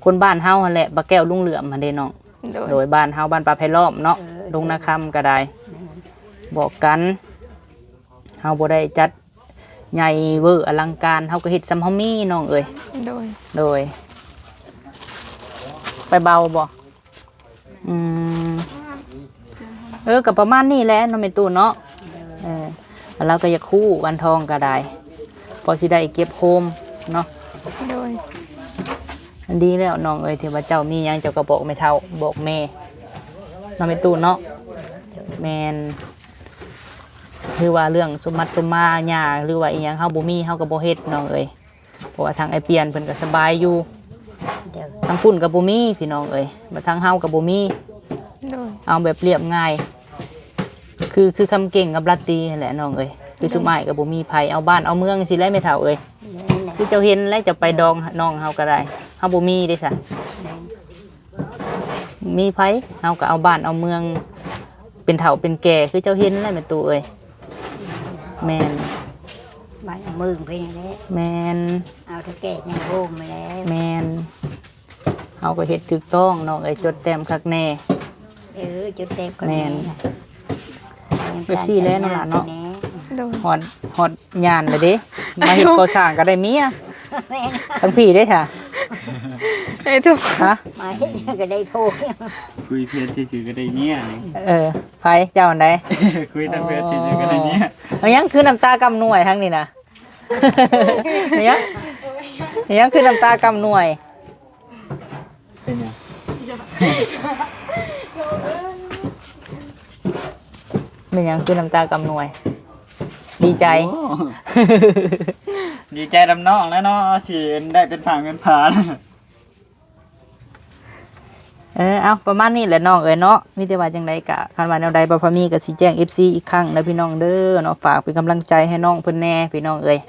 ຄົນບ້ານເຮົາຫັ້ນແຫຼະ ປາແກ້ວລຸງເຫຼື້ອມຫັ້ນເດ້ນ້ອງ. ໂດຍ ໂດຍ ບ້ານເຮົາ ບ້ານປ່າໄຜ່ລ້ອມເນາະ. ເອີ ດົງນາຄຳກໍໄດ້ ແມ່ນ ບອກກັນ ເຮົາບໍ່ໄດ້ຈັດໃຫຍ່ເວີອະລັງການ ເຮົາກໍເຮັດສ່ຳເຮົາມີນ້ອງເອີຍ. ໂດຍ ໂດຍ ໄປເບົາບໍ່? ອືມ ເອີ ກໍປະມານນີ້ແຫຼະເນາະ ແມ່ຕູ້ເນາະ. ເອີ ລາວກໍຢາກຮູ້ ວັນທອງກໍໄດ້ ພໍຊິໄດ້ເກັບໂຮມເນາະ. ໂດຍ ອັນດີແລ້ວນ້ອງເອີຍ ທີ່ວ່າເຈົ້າມີຫຍັງເຈົ້າກໍບອກແມ່ເຖົ້າ ບອກແມ່ເນາະ ແມ່ຕູ້ເນາະ. ແມ່ນ ຫຼືວ່າເລື່ອງສົມບັດສົມມາຫຍັງ ຫຼືວ່າອີ່ຫຍັງເຮົາບໍ່ມີ ເຮົາກໍບໍ່ເຮັດນ້ອງເອີຍ. ເພາະວ່າທາງອ້າຍປ່ຽນເພິ່ນກໍສະບາຍຢູ່ ໂດຍ ທາງພຸ້ນກໍບໍ່ມີພີ່ນ້ອງເອີຍ ມາທາງເຮົາກໍບໍ່ມີ. ໂດຍ ເອົາແບບລຽບງ່າຍ ຄື ຄືຄຳເກັ່ງກັບລາຕີຫັ້ນແຫຼະນ້ອງເອີຍ. ຄື ໂດຍ ຊຸມອ້າຍກໍບໍ່ມີໃຜ ເອົາບ້ານເອົາເມືອງຊີ້ແຫຼະແມ່ເຖົ້າເອີຍ. ແມ່ນແຫຼະ ຄືເຈົ້າເຫັນແຫຼະ ເຈົ້າໄປດອງນ້ອງເຮົາກໍໄດ້ ເຮົາບໍ່ມີເດ້ຊະ. ແມ່ນ ມີໃຜ ເຮົາກໍເອົາບ້ານເອົາເມືອງ ເປັນເຖົ້າເປັນແກ່ ຄືເຈົ້າເຫັນແຫຼະແມ່ຕູ້ເອີຍ. ແມ່ນ ບ້ານເອົາເມືອງໄປນີ້ແຫຼະ. ແມ່ນ ເອົາເຖົ້າແກ່ໃຫຍ່ໂຮມມາແລ້ວ. ແມ່ນ ເຮົາກໍເຮັດຖືກຕ້ອງນ້ອງເອີຍ ຈົດແຕ້ມຄັກແນ່. ເອີ ຈົດແຕ້ມຄັກແນ່. ແມ່ນ ແມ່ນ ແບບຊີ້ແຫຼະນ້ອງຫຼ້າເນາະ. ໂດຍ ຮອດ ຮອດຍານແລ້ວເດ້ ມາເຮັດກໍ່ສ້າງກໍໄດ້ເມຍ. ແມ່ນ ທັງພີ່ເດ້ຊະ ເອີ ທຸກ ຮະ ມາເຮັດກໍໄດ້ໂພ ຄຸຍເພດຊື່ໆກໍໄດ້ເມຍນີ້. ເອີ ໃຜ ເຈົ້າອັນໃດ? ຄຸຍແຕ່ເພດຊື່ໆກໍໄດ້ເມຍ. ເອົາຫຍັງຄືນ້ຳຕາກຳນວຍທາງນີ້ນະ? ເອົາຫຍັງ ເອົາຫຍັງຄືນ້ຳຕາກຳນວຍ? ເປັນຫຍັງ? ເປັນຫຍັງຄືນ້ຳຕາກຳນວຍ? ດີໃຈ. ໂອ້ ດີໃຈນຳນ້ອງແຫຼະເນາະ ຊິໄດ້ເປັນຜາເປັນຜາ. ເອີ ເອົາ ປະມານນີ້ແຫຼະນ້ອງເອີຍເນາະ. ມີແຕ່ວ່າຈັ່ງໃດກະ ຄັນວ່າແນວໃດ ບ່າວພາມີກະຊິແຈ້ງເອັຟຊີອີກຄັ້ງເດີພີ່ນ້ອງເດີເນາະ. ຝາກເປັນກຳລັງໃຈໃຫ້ນ້ອງເພິ່ນແດ່ພີ່ນ້ອງເອີຍ.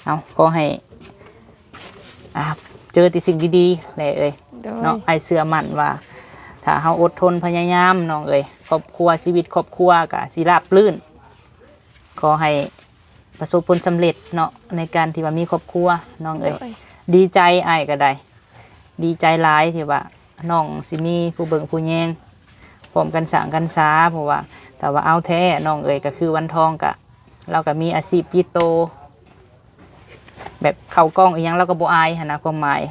ເອົາ ຂໍໃຫ້ ອ່າ ເຈີແຕ່ສິ່ງດີໆແຫຼະເອີຍ. ໂດຍ ເນາະ ອ້າຍເຊື່ອໝັ້ນວ່າ ຖ້າເຮົາອົດທົນພະຍາຍາມນ້ອງເອີຍ ຄອບຄົວ ຊີວິດຄອບຄົວກະຊິລາບລື່ນ. ຂໍໃຫ້ປະສົບຜົນສຳເລັດເນາະ ໃນການທີ່ວ່າມີຄອບຄົວນ້ອງເອີຍ. ໂດຍ ດີໃຈ ອ້າຍກໍໄດ້ ດີໃຈຫຼາຍທີ່ວ່ານ້ອງຊິມີຜູ້ເບິ່ງຜູ້ແຍງ ພ້ອມກັນສ້າງກັນສາ. ເພາະວ່າຖ້າວ່າເອົາແທ້ນ້ອງເອີຍ ກໍຄືວັນທອງກະ ລາວກໍມີອາຊີບຕິດໂຕ ແບບເຂົ້າກ້ອງອີ່ຫຍັງລາວກໍບໍ່ອາຍຫັ້ນນະ ຄວາມໝາຍ.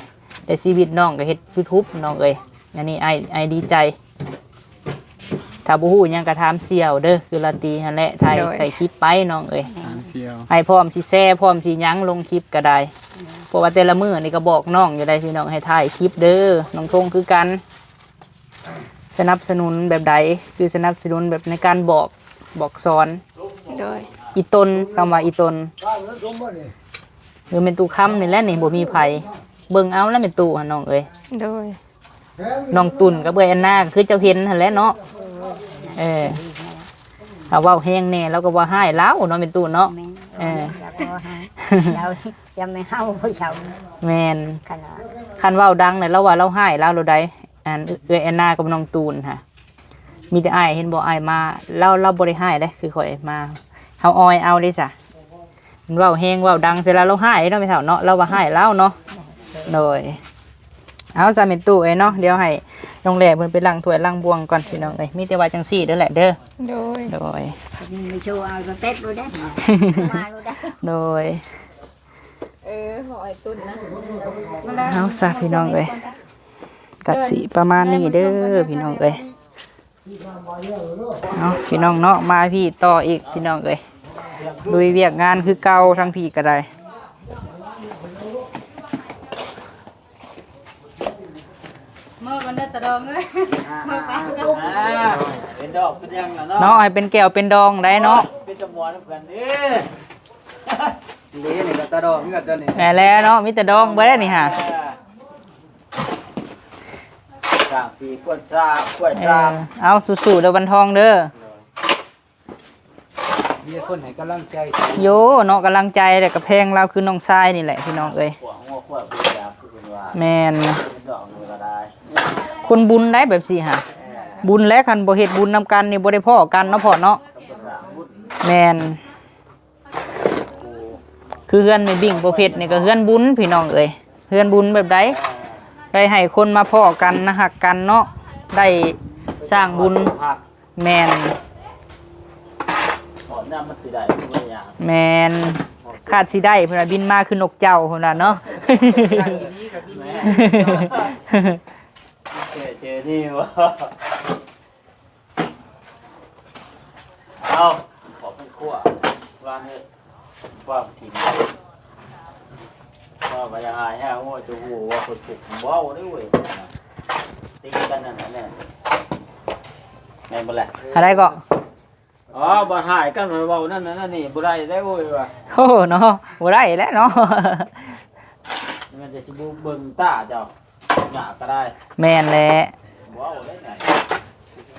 ແຕ່ຊີວິດນ້ອງກໍເຮັດຢູທູບນ້ອງເອີຍ. ອັນນີ້ອ້າຍ ອ້າຍດີໃຈ. ຖ້າບໍ່ຮູ້ຫຍັງກໍຖາມສ່ຽວເດີ ຄືລາຕີຫັ້ນແຫຼະ ຖ່າຍ ໂດຍ ຖ່າຍຄລິບໄປນ້ອງເອີຍ. ຖາມສ່ຽວ ອ້າຍພ້ອມຊິແຊ ພ້ອມຊິຫຍັງລົງຄລິບກໍໄດ້. ເພາະວ່າແຕ່ລະມື້ນີ້ກໍບອກນ້ອງຢູ່ໄດ໋ພີ່ນ້ອງ ໃຫ້ຖ່າຍຄລິບເດີ. ນ້ອງທົງຄືກັນ ສະໜັບສະໜູນແບບໃດ? ຄືສະໜັບສະໜູນແບບໃນການບອກ ບອກສອນ. ໂດຍ ອີ່ຕົນ ຄຳວ່າອີ່ຕົນ ຄືແມ່ຕູ້ຄຳນີ້ແຫຼະນີ້ ບໍ່ມີໃຜ ເບິ່ງເອົາແຫຼະແມ່ຕູ້ຫັ້ນນ້ອງເອີຍ. ໂດຍ ນ້ອງຕຸ່ນກັບເອື້ອຍແອນນາ ກໍຄືເຈົ້າເຫັນຫັ້ນແຫຼະເນາະ. ເອີ ນັ້ນ ເອີ ເຮົາເວົ້າແຮງແດ່ ລາວກໍບໍ່ຮ້າຍລາວເນາະ ແມ່ຕູ້ເນາະ. ແມ່ນ ເອີ ລາວກໍບໍ່ຮ້າຍ ລາວຈະແມ່ນເຮົາຜູ້ເຖົ້າ. ແມ່ນ ຄັນວ່າ ຄັນເວົ້າດັງແລ້ວ ລາວວ່າລາວຮ້າຍລາວໂລດໃດ໋. ອັນເອື້ອຍແອນນາກັບນ້ອງຕູນຫາ ມີແຕ່ອ້າຍ ເຫັນບໍ່ ອ້າຍມາ ລາວ ລາວບໍ່ໄດ້ຮ້າຍເດ້ ຄືຂ້ອຍມາ ເຮົາອອຍເອົາເດ້ຊະ. ມັນເວົ້າແຮງເວົ້າດັງໃສ່ລາວ ລາວຮ້າຍເນາະ ແມ່ເຖົ້າເນາະ ລາວວ່າຮ້າຍລາວເນາະ. ໂດຍ ເອົາຊະແມ່ຕູ້ເອີຍເນາະ ດຽວໃຫ້ນ້ອງແຫຼເພິ່ນໄປລ້າງຖ້ວຍລ້າງບ່ວງກ່ອນ ພີ່ນ້ອງເອີຍ. ມີແຕ່ວ່າຈັ່ງຊີ້ເດີແຫຼະເດີ. ໂດຍ ໂດຍ ນີ້ໄປໂຊເອົາສະເຕັບໂລດເດ້ ມາໂລດເດ້. ໂດຍ ເອີ ເອົາອ້າຍຕຸ້ນນະ ເອົາຊະພີ່ນ້ອງເອີຍ ກະຊິປະມານນີ້ເດີພີ່ນ້ອງເອີຍ. ເອົາພີ່ນ້ອງເນາະ ມາພີ້ຕໍ່ອີກພີ່ນ້ອງເອີຍ ລຸຍວຽກງານຄືເກົ່າ ທາງພີ້ກໍໄດ້. ເມືອກັນເດີຕາດອງເອີຍ ເມືອໄປ ອ່າ ເປັນດອກເປັນຫຍັງລະເນາະ ເນາະ ໃຫ້ເປັນແກ້ວເປັນດອງໄດ້ເນາະ ເປັນຕາມ່ວນນຳກັນເດ້. ນີ້ ນີ້ກໍຕາດອງຄືກັນຕົວນີ້ ແມ່ນແລ້ວເນາະ ມີແຕ່ດອງເບິດແລ້ວນີ້ຫາ. ສ້າງສີກວນຊາກວນຊາ ເອີ ເອົາສູ້ໆເດີວັນທອງເດີ. ມີແຕ່ຄົນໃຫ້ກຳລັງໃຈ ໂຢເນາະ ກຳລັງໃຈ ແລ້ວກໍແພງລາວຄືນ້ອງຊາຍນີ້ແຫຼະພີ່ນ້ອງເອີຍ. ແມ່ນ ເປັນດອກນີ້ກໍໄດ້ ຄົນບຸນໄດ໋ແບບຊີ້ຫາ ເອີ ບຸນແຫຼະ ຄັນບໍ່ເຮັດບຸນນຳກັນນີ້ບໍ່ໄດ້ພໍ້ກັນເນາະພໍ່ເນາະ. ແມ່ນ ຄືເຮືອນແມ່ບິ້ງພໍ່ເພັດນີ້ກໍເຮືອນບຸນພີ່ນ້ອງເອີຍ ເຮືອນບຸນແບບໃດ ໄດ້ໃຫ້ຄົນມາພໍ້ກັນນະ ຮັກກັນເນາະ ໄດ້ສ້າງບຸນ. ແມ່ນ ແມ່ນ ຄາດຊິໄດ້ພຸ້ນນະ ບິນມາຄືນົກເຈົ້າພຸ້ນນະເນາະ. ເຈີນີ້ບໍ່ ເອົາ ຂອບຄຸນຄົວ ຮ້ານເອີຍ ຄວາມທີ່ດີ ວ່າບໍ່ຢາກອາຍແຮງ ໂອ້ຍ ຈະຮູ້ວ່າຄົນເຈັບເວົ້າເດ້ເວີຍ ຕີກັນນັ້ນແຫຼະ ແມ່ນບໍ່ແຫຼະ? ຫາໄດ້ກໍ ອໍ ບໍ່ຫາຍກັນ ເວົ້ານັ້ນນັ້ນນີ້ບໍ່ໄດ້ເດ້ເວີຍວ່າ ໂອ້ເນາະ ບໍ່ໄດ້ແຫຼະເນາະ ມັນຈະຊິບໍ່ເບິ່ງຕາເຈົ້າ. ຢາກກໍໄດ້ ແມ່ນແຫຼະ ເວົ້າໄດ້ໄງ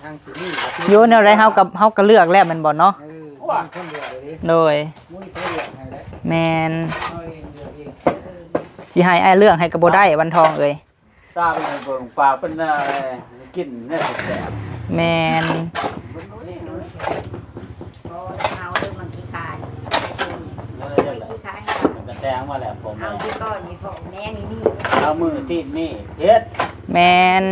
ທາງຊິມີ ຢູ່ແນວໃດເຮົາກໍ ເຮົາກໍເລືອກແລ້ວແມ່ນບໍ່ເນາະ? ເອີ ມີຄົນເລືອກເລີຍເດ້ ໂດຍ ມີຄົນເລືອກໃຫ້ເດ້ ແມ່ນ ເຮົາເອງເລືອກເອງ ຊິໃຫ້ອ້າຍເລືອກໃຫ້ກໍບໍ່ໄດ້ ວັນທອງເອີຍ ຕາເປັນເບິ່ງ ປາກເປັນ ເອີ ກິນແນວແຊບໆ ແມ່ນ ເອົາເດີມັນຂີ້ຄ້ານ ເອີ ມັນກໍແຕ່ງມາແລ້ວ ພໍ່ແມ່ ເອົາທີ່ກ່ອນນີ້ ພໍ່ແມ່ນີ້ມີ ເອົາມື້ອາທິດນີ້ເຮັດ ແມ່ນ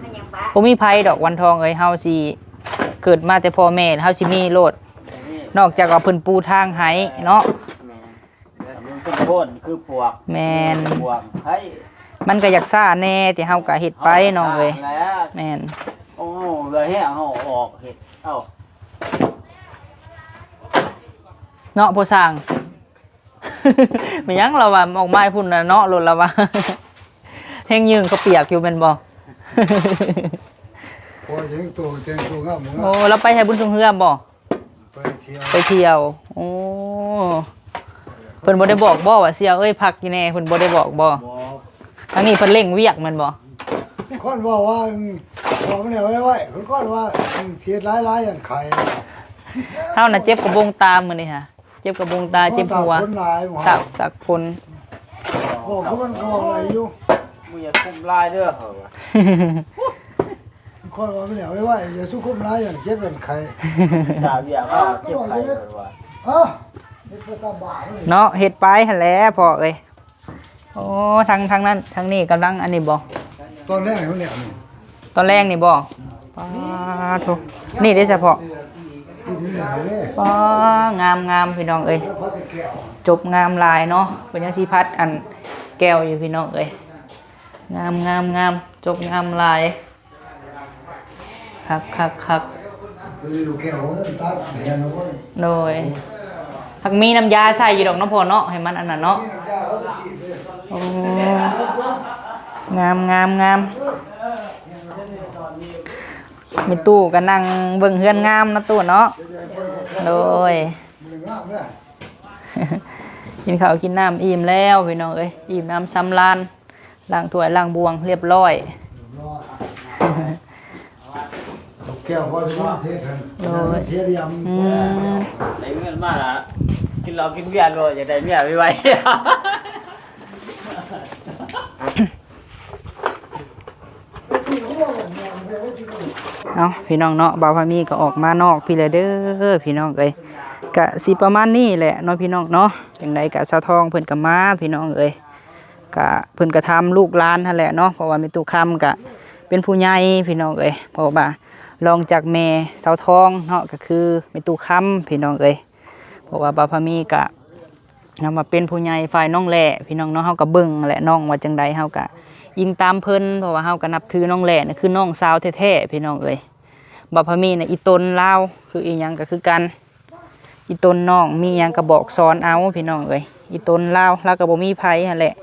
ມັນຍັງປະ ບໍ່ມີໃຜດອກວັນທອງເອີຍ ເຮົາຊິເກີດມາແຕ່ພໍ່ແມ່ ເຮົາຊິມີໂລດ ນອກຈາກວ່າເພິ່ນປູທາງໃຫ້ເນາະ ແມ່ນ ມັນເປັນຄົນຄືພວກ ແມ່ນ ພວກໃຜ ມັນກໍຢາກຊ້າແດ່ ແຕ່ເຮົາກໍເຮັດໄປນ້ອງເອີຍ ແມ່ນ ໂອ້ ເຫຼືອແຮງເຮົາອອກເຮັດ ເອົ້າ ເນາະ ພໍ່ຊ່າງ ແມ່ນຫຍັງລາວວ່າ ອອກມາພຸ້ນນະເນາະ ລົດລາວວ່າ ແຮງຍືງເຂົາປຽກຢູ່ແມ່ນບໍ່? ໂອ້ຍ ແຕ່ງຕົວ ແຕ່ງຕົວງາມ ໂອ້ ລາວໄປໃຫ້ບຸນຊ່ວງເຮືອບໍ່? ໄປທ່ຽວ ໄປທ່ຽວ ໂອ້ ເພິ່ນບໍ່ໄດ້ບອກບໍ່ວ່າ ສ່ຽວເອີຍ ພັກຢູ່ແນ່ ເພິ່ນບໍ່ໄດ້ບອກບໍ່? ບໍ່ ທາງນີ້ເພິ່ນເລັ່ງວຽກແມ່ນບໍ່? ຂ້ອນເວົ້າວ່າ ອືມ ເວົ້າແນວໄວໆ ຂ້ອນວ່າ ອືມ ເຮັດຫຼາຍໆ ຢ້ານໄຂ້ ເຮົານະເຈັບກະບົງຕາມື້ນີ້ຫາ ເຈັບກະບົງຕາ ເຈັບຫົວ ຕາກຝົນຫຼາຍ ຕາກ ຕາກຝົນ ບອກເພິ່ນກໍວ່າໄວຢູ່ ບໍ່ຢາກຄຸມຫຼາຍເດີ ຂ້ອຍວ່າ ຂ້ອຍວ່າແນວໄວໆ ຢ່າສູ່ຄຸມຫຼາຍ ຢ້ານເຈັບຢ້ານໄຂ້ ສາວວຽກເຮົາເຈັບໄຂ້ເພິ່ນວ່າ ຮະ ເຮັດໄປຕາມບ້ານເນາະ ເຮັດໄປຫັ້ນແຫຼະພໍ່ເອີຍ. ໂອ້ ທາງ ທາງນັ້ນ ທາງນີ້ກຳລັງອັນນີ້ບໍ່? ຕອນແລກໃຫ້ມັນແລ້ວນີ້ ຕອນແລກນີ້ບໍ່? ປາໂທ ນີ້ເດ້ສະເພາະ ນີ້ແຫຼະເດ້ ປາ ງາມໆ ພີ່ນ້ອງເອີຍ ຈົບງາມຫຼາຍເນາະ ເພິ່ນຍັງຊິພັດອັນແກ້ວຢູ່ ພີ່ນ້ອງເອີຍ ງາມໆໆ ຈົບງາມຫຼາຍ. ຄັກໆໆ ໂດຍ ຫາກມີນ້ຳຢາໃສ່ຢູ່ດອກເນາະພໍ່ເນາະ ໃຫ້ມັນອັນນັ້ນເນາະ ໂອ້ ງາມໆໆ ແມ່ຕູ້ກໍນັ່ງເບິ່ງເຮືອນງາມເນາະຕູ້ເນາະ ໂດຍ ກິນເຂົ້າກິນນ້ຳອີ່ມແລ້ວ ພີ່ນ້ອງເອີຍ ອີ່ມນ້ຳສຳລານ ລ້າງຖ້ວຍລ້າງບ່ວງຮຽບຮ້ອຍ ຮຽບຮ້ອຍ ແກ້ວພໍຊິເສດຫັ້ນ ໂດຍ ເສຍຫຼຽມ ອືມ ໄດ້ເງິນມາລະ ກິນເຫຼົ້າກິນເບຍໂລດ ຢາກໄດ້ເມຍໄວໆ ເອົາ ພີ່ນ້ອງເນາະ ບ່າວພາມີກໍອອກມານອກພີ້ແຫຼະເດີ ພີ່ນ້ອງເອີຍ ກະຊິປະມານນີ້ແຫຼະເນາະ ພີ່ນ້ອງເນາະ ຈັ່ງໃດກະສາວທອງເພິ່ນກໍມາ ພີ່ນ້ອງເອີຍ ກະເພິ່ນກໍຖາມລູກຫຼານຫັ້ນແຫຼະເນາະ ເພາະວ່າແມ່ຕູ້ຄຳກະເປັນຜູ້ໃຫຍ່ ພີ່ນ້ອງເອີຍ ເພາະວ່າລອງຈາກແມ່ສາວທອງເນາະ ກໍຄືແມ່ຕູ້ຄຳ ພີ່ນ້ອງເອີຍ ເພາະວ່າບ່າວພາມີກະ ນຳວ່າເປັນຜູ້ໃຫຍ່ຝ່າຍນ້ອງແຫຼະ ພີ່ນ້ອງເນາະ ເຮົາກໍເບິ່ງແຫຼະ ນ້ອງວ່າຈັ່ງໃດ ເຮົາກໍອີງຕາມເພິ່ນ ເພາະວ່າເຮົາກໍນັບຖືນ້ອງແຫຼະນະ ຄືນ້ອງສາວແທ້ໆ ພີ່ນ້ອງເອີຍ ບ່າວພາມີນະ ອີ່ຕົນລາວ ຄືອີ່ຫຍັງກໍຄືກັນ ອີ່ຕົນນ້ອງ ມີຫຍັງກໍບອກສອນເອົາ ພີ່ນ້ອງເອີຍ ອີ່ຕົນລາວ ລາວກໍບໍ່ມີໃຜຫັ້ນແຫຼະ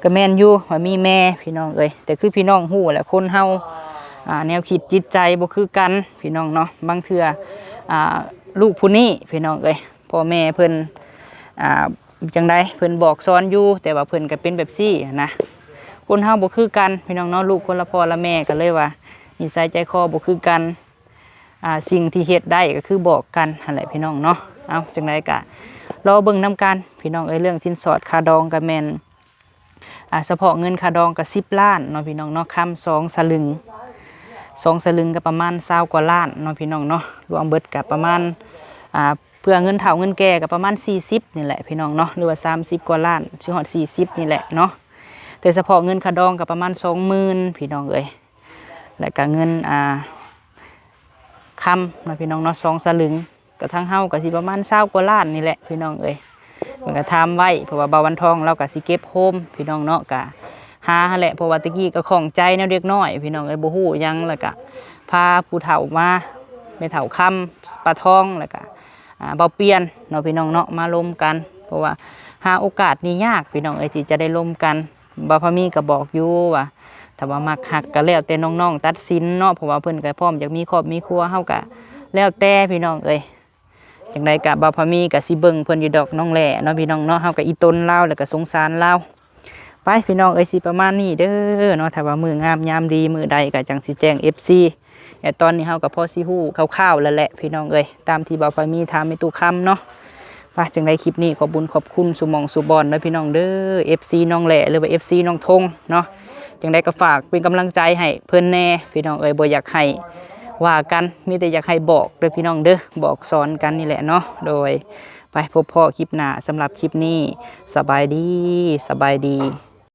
ກໍແມ່ນຢູ່ວ່າມີແມ່ ພີ່ນ້ອງເອີຍ ແຕ່ຄືພີ່ນ້ອງຮູ້ແຫຼະ ຄົນເຮົາ ອ່າ ແນວຄິດຈິດໃຈບໍ່ຄືກັນ ພີ່ນ້ອງເນາະ ບາງເທື່ອ ອ່າ ລູກຜູ້ນີ້ ພີ່ນ້ອງເອີຍ ພໍ່ແມ່ເພິ່ນ ອ່າ ຈັ່ງໃດ ເພິ່ນບອກສອນຢູ່ ແຕ່ວ່າເພິ່ນກໍເປັນແບບຊີ້ຫັ້ນນະ ຄົນເຮົາບໍ່ຄືກັນ ພີ່ນ້ອງເນາະ ລູກຄົນລະພໍ່ລະແມ່ ກໍເລີຍວ່ານິໄສໃຈຄໍບໍ່ຄືກັນ ອ່າ ສິ່ງທີ່ເຮັດໄດ້ກໍຄືບອກກັນຫັ້ນແຫຼະ ພີ່ນ້ອງເນາະ ເອົາ ຈັ່ງໃດກໍລໍເບິ່ງນຳກັນ ພີ່ນ້ອງເອີຍ ເລື່ອງສິນສອດຄ່າດອງກໍແມ່ນ ອ່າ ສະເພາະເງິນຄ່າດອງກໍສິບລ້ານເນາະ ພີ່ນ້ອງເນາະ ຄຳສອງສະລຶງ ສອງສະລຶງກໍປະມານຊາວກວ່າລ້ານເນາະ ພີ່ນ້ອງເນາະ ລວມເບິດກໍປະມານ ອ່າ ເພື່ອເງິນເຖົ້າເງິນແກ່ກໍປະມານສີ່ສິບນີ້ແຫຼະ ພີ່ນ້ອງເນາະ ຫຼືວ່າສາມສິບກວ່າລ້ານ ຊິຮອດສີ່ສິບນີ້ແຫຼະເນາະ ແຕ່ສະເພາະເງິນຄ່າດອງກໍປະມານສອງໝື່ນ ພີ່ນ້ອງເອີຍ ແລ້ວກໍເງິນ ອ່າ ຄຳເນາະ ພີ່ນ້ອງເນາະ ສອງສະລຶງ ກໍທາງເຮົາກໍຊິປະມານຊາວກວ່າລ້ານນີ້ແຫຼະ ພີ່ນ້ອງເອີຍ ເພິ່ນກໍຖາມໄວ້ ເພາະວ່າບ່າວວັນທອງລາວກໍຊິເກັບໂຮມ ພີ່ນ້ອງເນາະ ກໍຫາຫັ້ນແຫຼະ ເພາະວ່າແຕ່ກີ້ກໍຂ້ອງໃຈແນວເດັກນ້ອຍ ພີ່ນ້ອງເອີຍ ບໍ່ຮູ້ຫຍັງ ແລ້ວກໍພາຜູ້ເຖົ້າມາ ແມ່ເຖົ້າຄຳ ປ້າທອງ ແລ້ວກໍ ອ່າ ບ່າວປ່ຽນເນາະ ພີ່ນ້ອງເນາະ ມາລົມກັນ ເພາະວ່າຫາໂອກາດນີ້ຍາກ ພີ່ນ້ອງເອີຍ ທີ່ຈະໄດ້ລົມກັນ ບ່າວພາມີກໍບອກຢູ່ວ່າ ຖ້າວ່າມັກຮັກກໍແລ້ວແຕ່ນ້ອງໆຕັດສິນເນາະ ເພາະວ່າເພິ່ນກໍພ້ອມຢາກມີຄອບມີຄົວ ເຮົາກໍແລ້ວແຕ່ ພີ່ນ້ອງເອີຍ ຈັ່ງໃດກໍບ່າວພາມີກໍຊິເບິ່ງເພິ່ນຢູ່ດອກ ນ້ອງແຫຼະເນາະ ພີ່ນ້ອງເນາະ ເຮົາກໍອີ່ຕົນລາວ ແລ້ວກໍສົງສານລາວ ໄປ ພີ່ນ້ອງເອີຍ ຊິປະມານນີ້ເດີເນາະ ຖ້າວ່າມື້ງາມຍາມດີມື້ໃດກໍຈັ່ງຊິແຈ້ງເອັຟຊີ ແລະ ຕອນນີ້ເຮົາກໍພໍຊິຮູ້ຄ່າວໆແລ້ວແຫຼະ ພີ່ນ້ອງເອີຍ ຕາມທີ່ບ່າວພາມີຖາມແມ່ຕູ້ຄຳເນາະ ວ່າຈັ່ງໃດ ຄລິບນີ້ຂອບບຸນຂອບຄຸນສູ່ໝ່ອງສູ່ບ່ອນເດີ ພີ່ນ້ອງເດີ ເອັຟຊີນ້ອງແຫຼະ ຫຼືວ່າເອັຟຊີນ້ອງທົງເນາະ ຈັ່ງໃດກໍຝາກເປັນກຳລັງໃຈໃຫ້ເພິ່ນແດ່ ພີ່ນ້ອງເອີຍ ບໍ່ຢາກໃຫ້ວ່າກັນ ມີແຕ່ຢາກໃຫ້ບອກເດີ ພີ່ນ້ອງເດີ ບອກສອນກັນນີ້ແຫຼະເນາະ ໂດຍ ໄປພົບພໍ້ຄລິບໜ້າ ສຳລັບຄລິບນີ້ ສະບາຍດີ ສະບາຍດີ.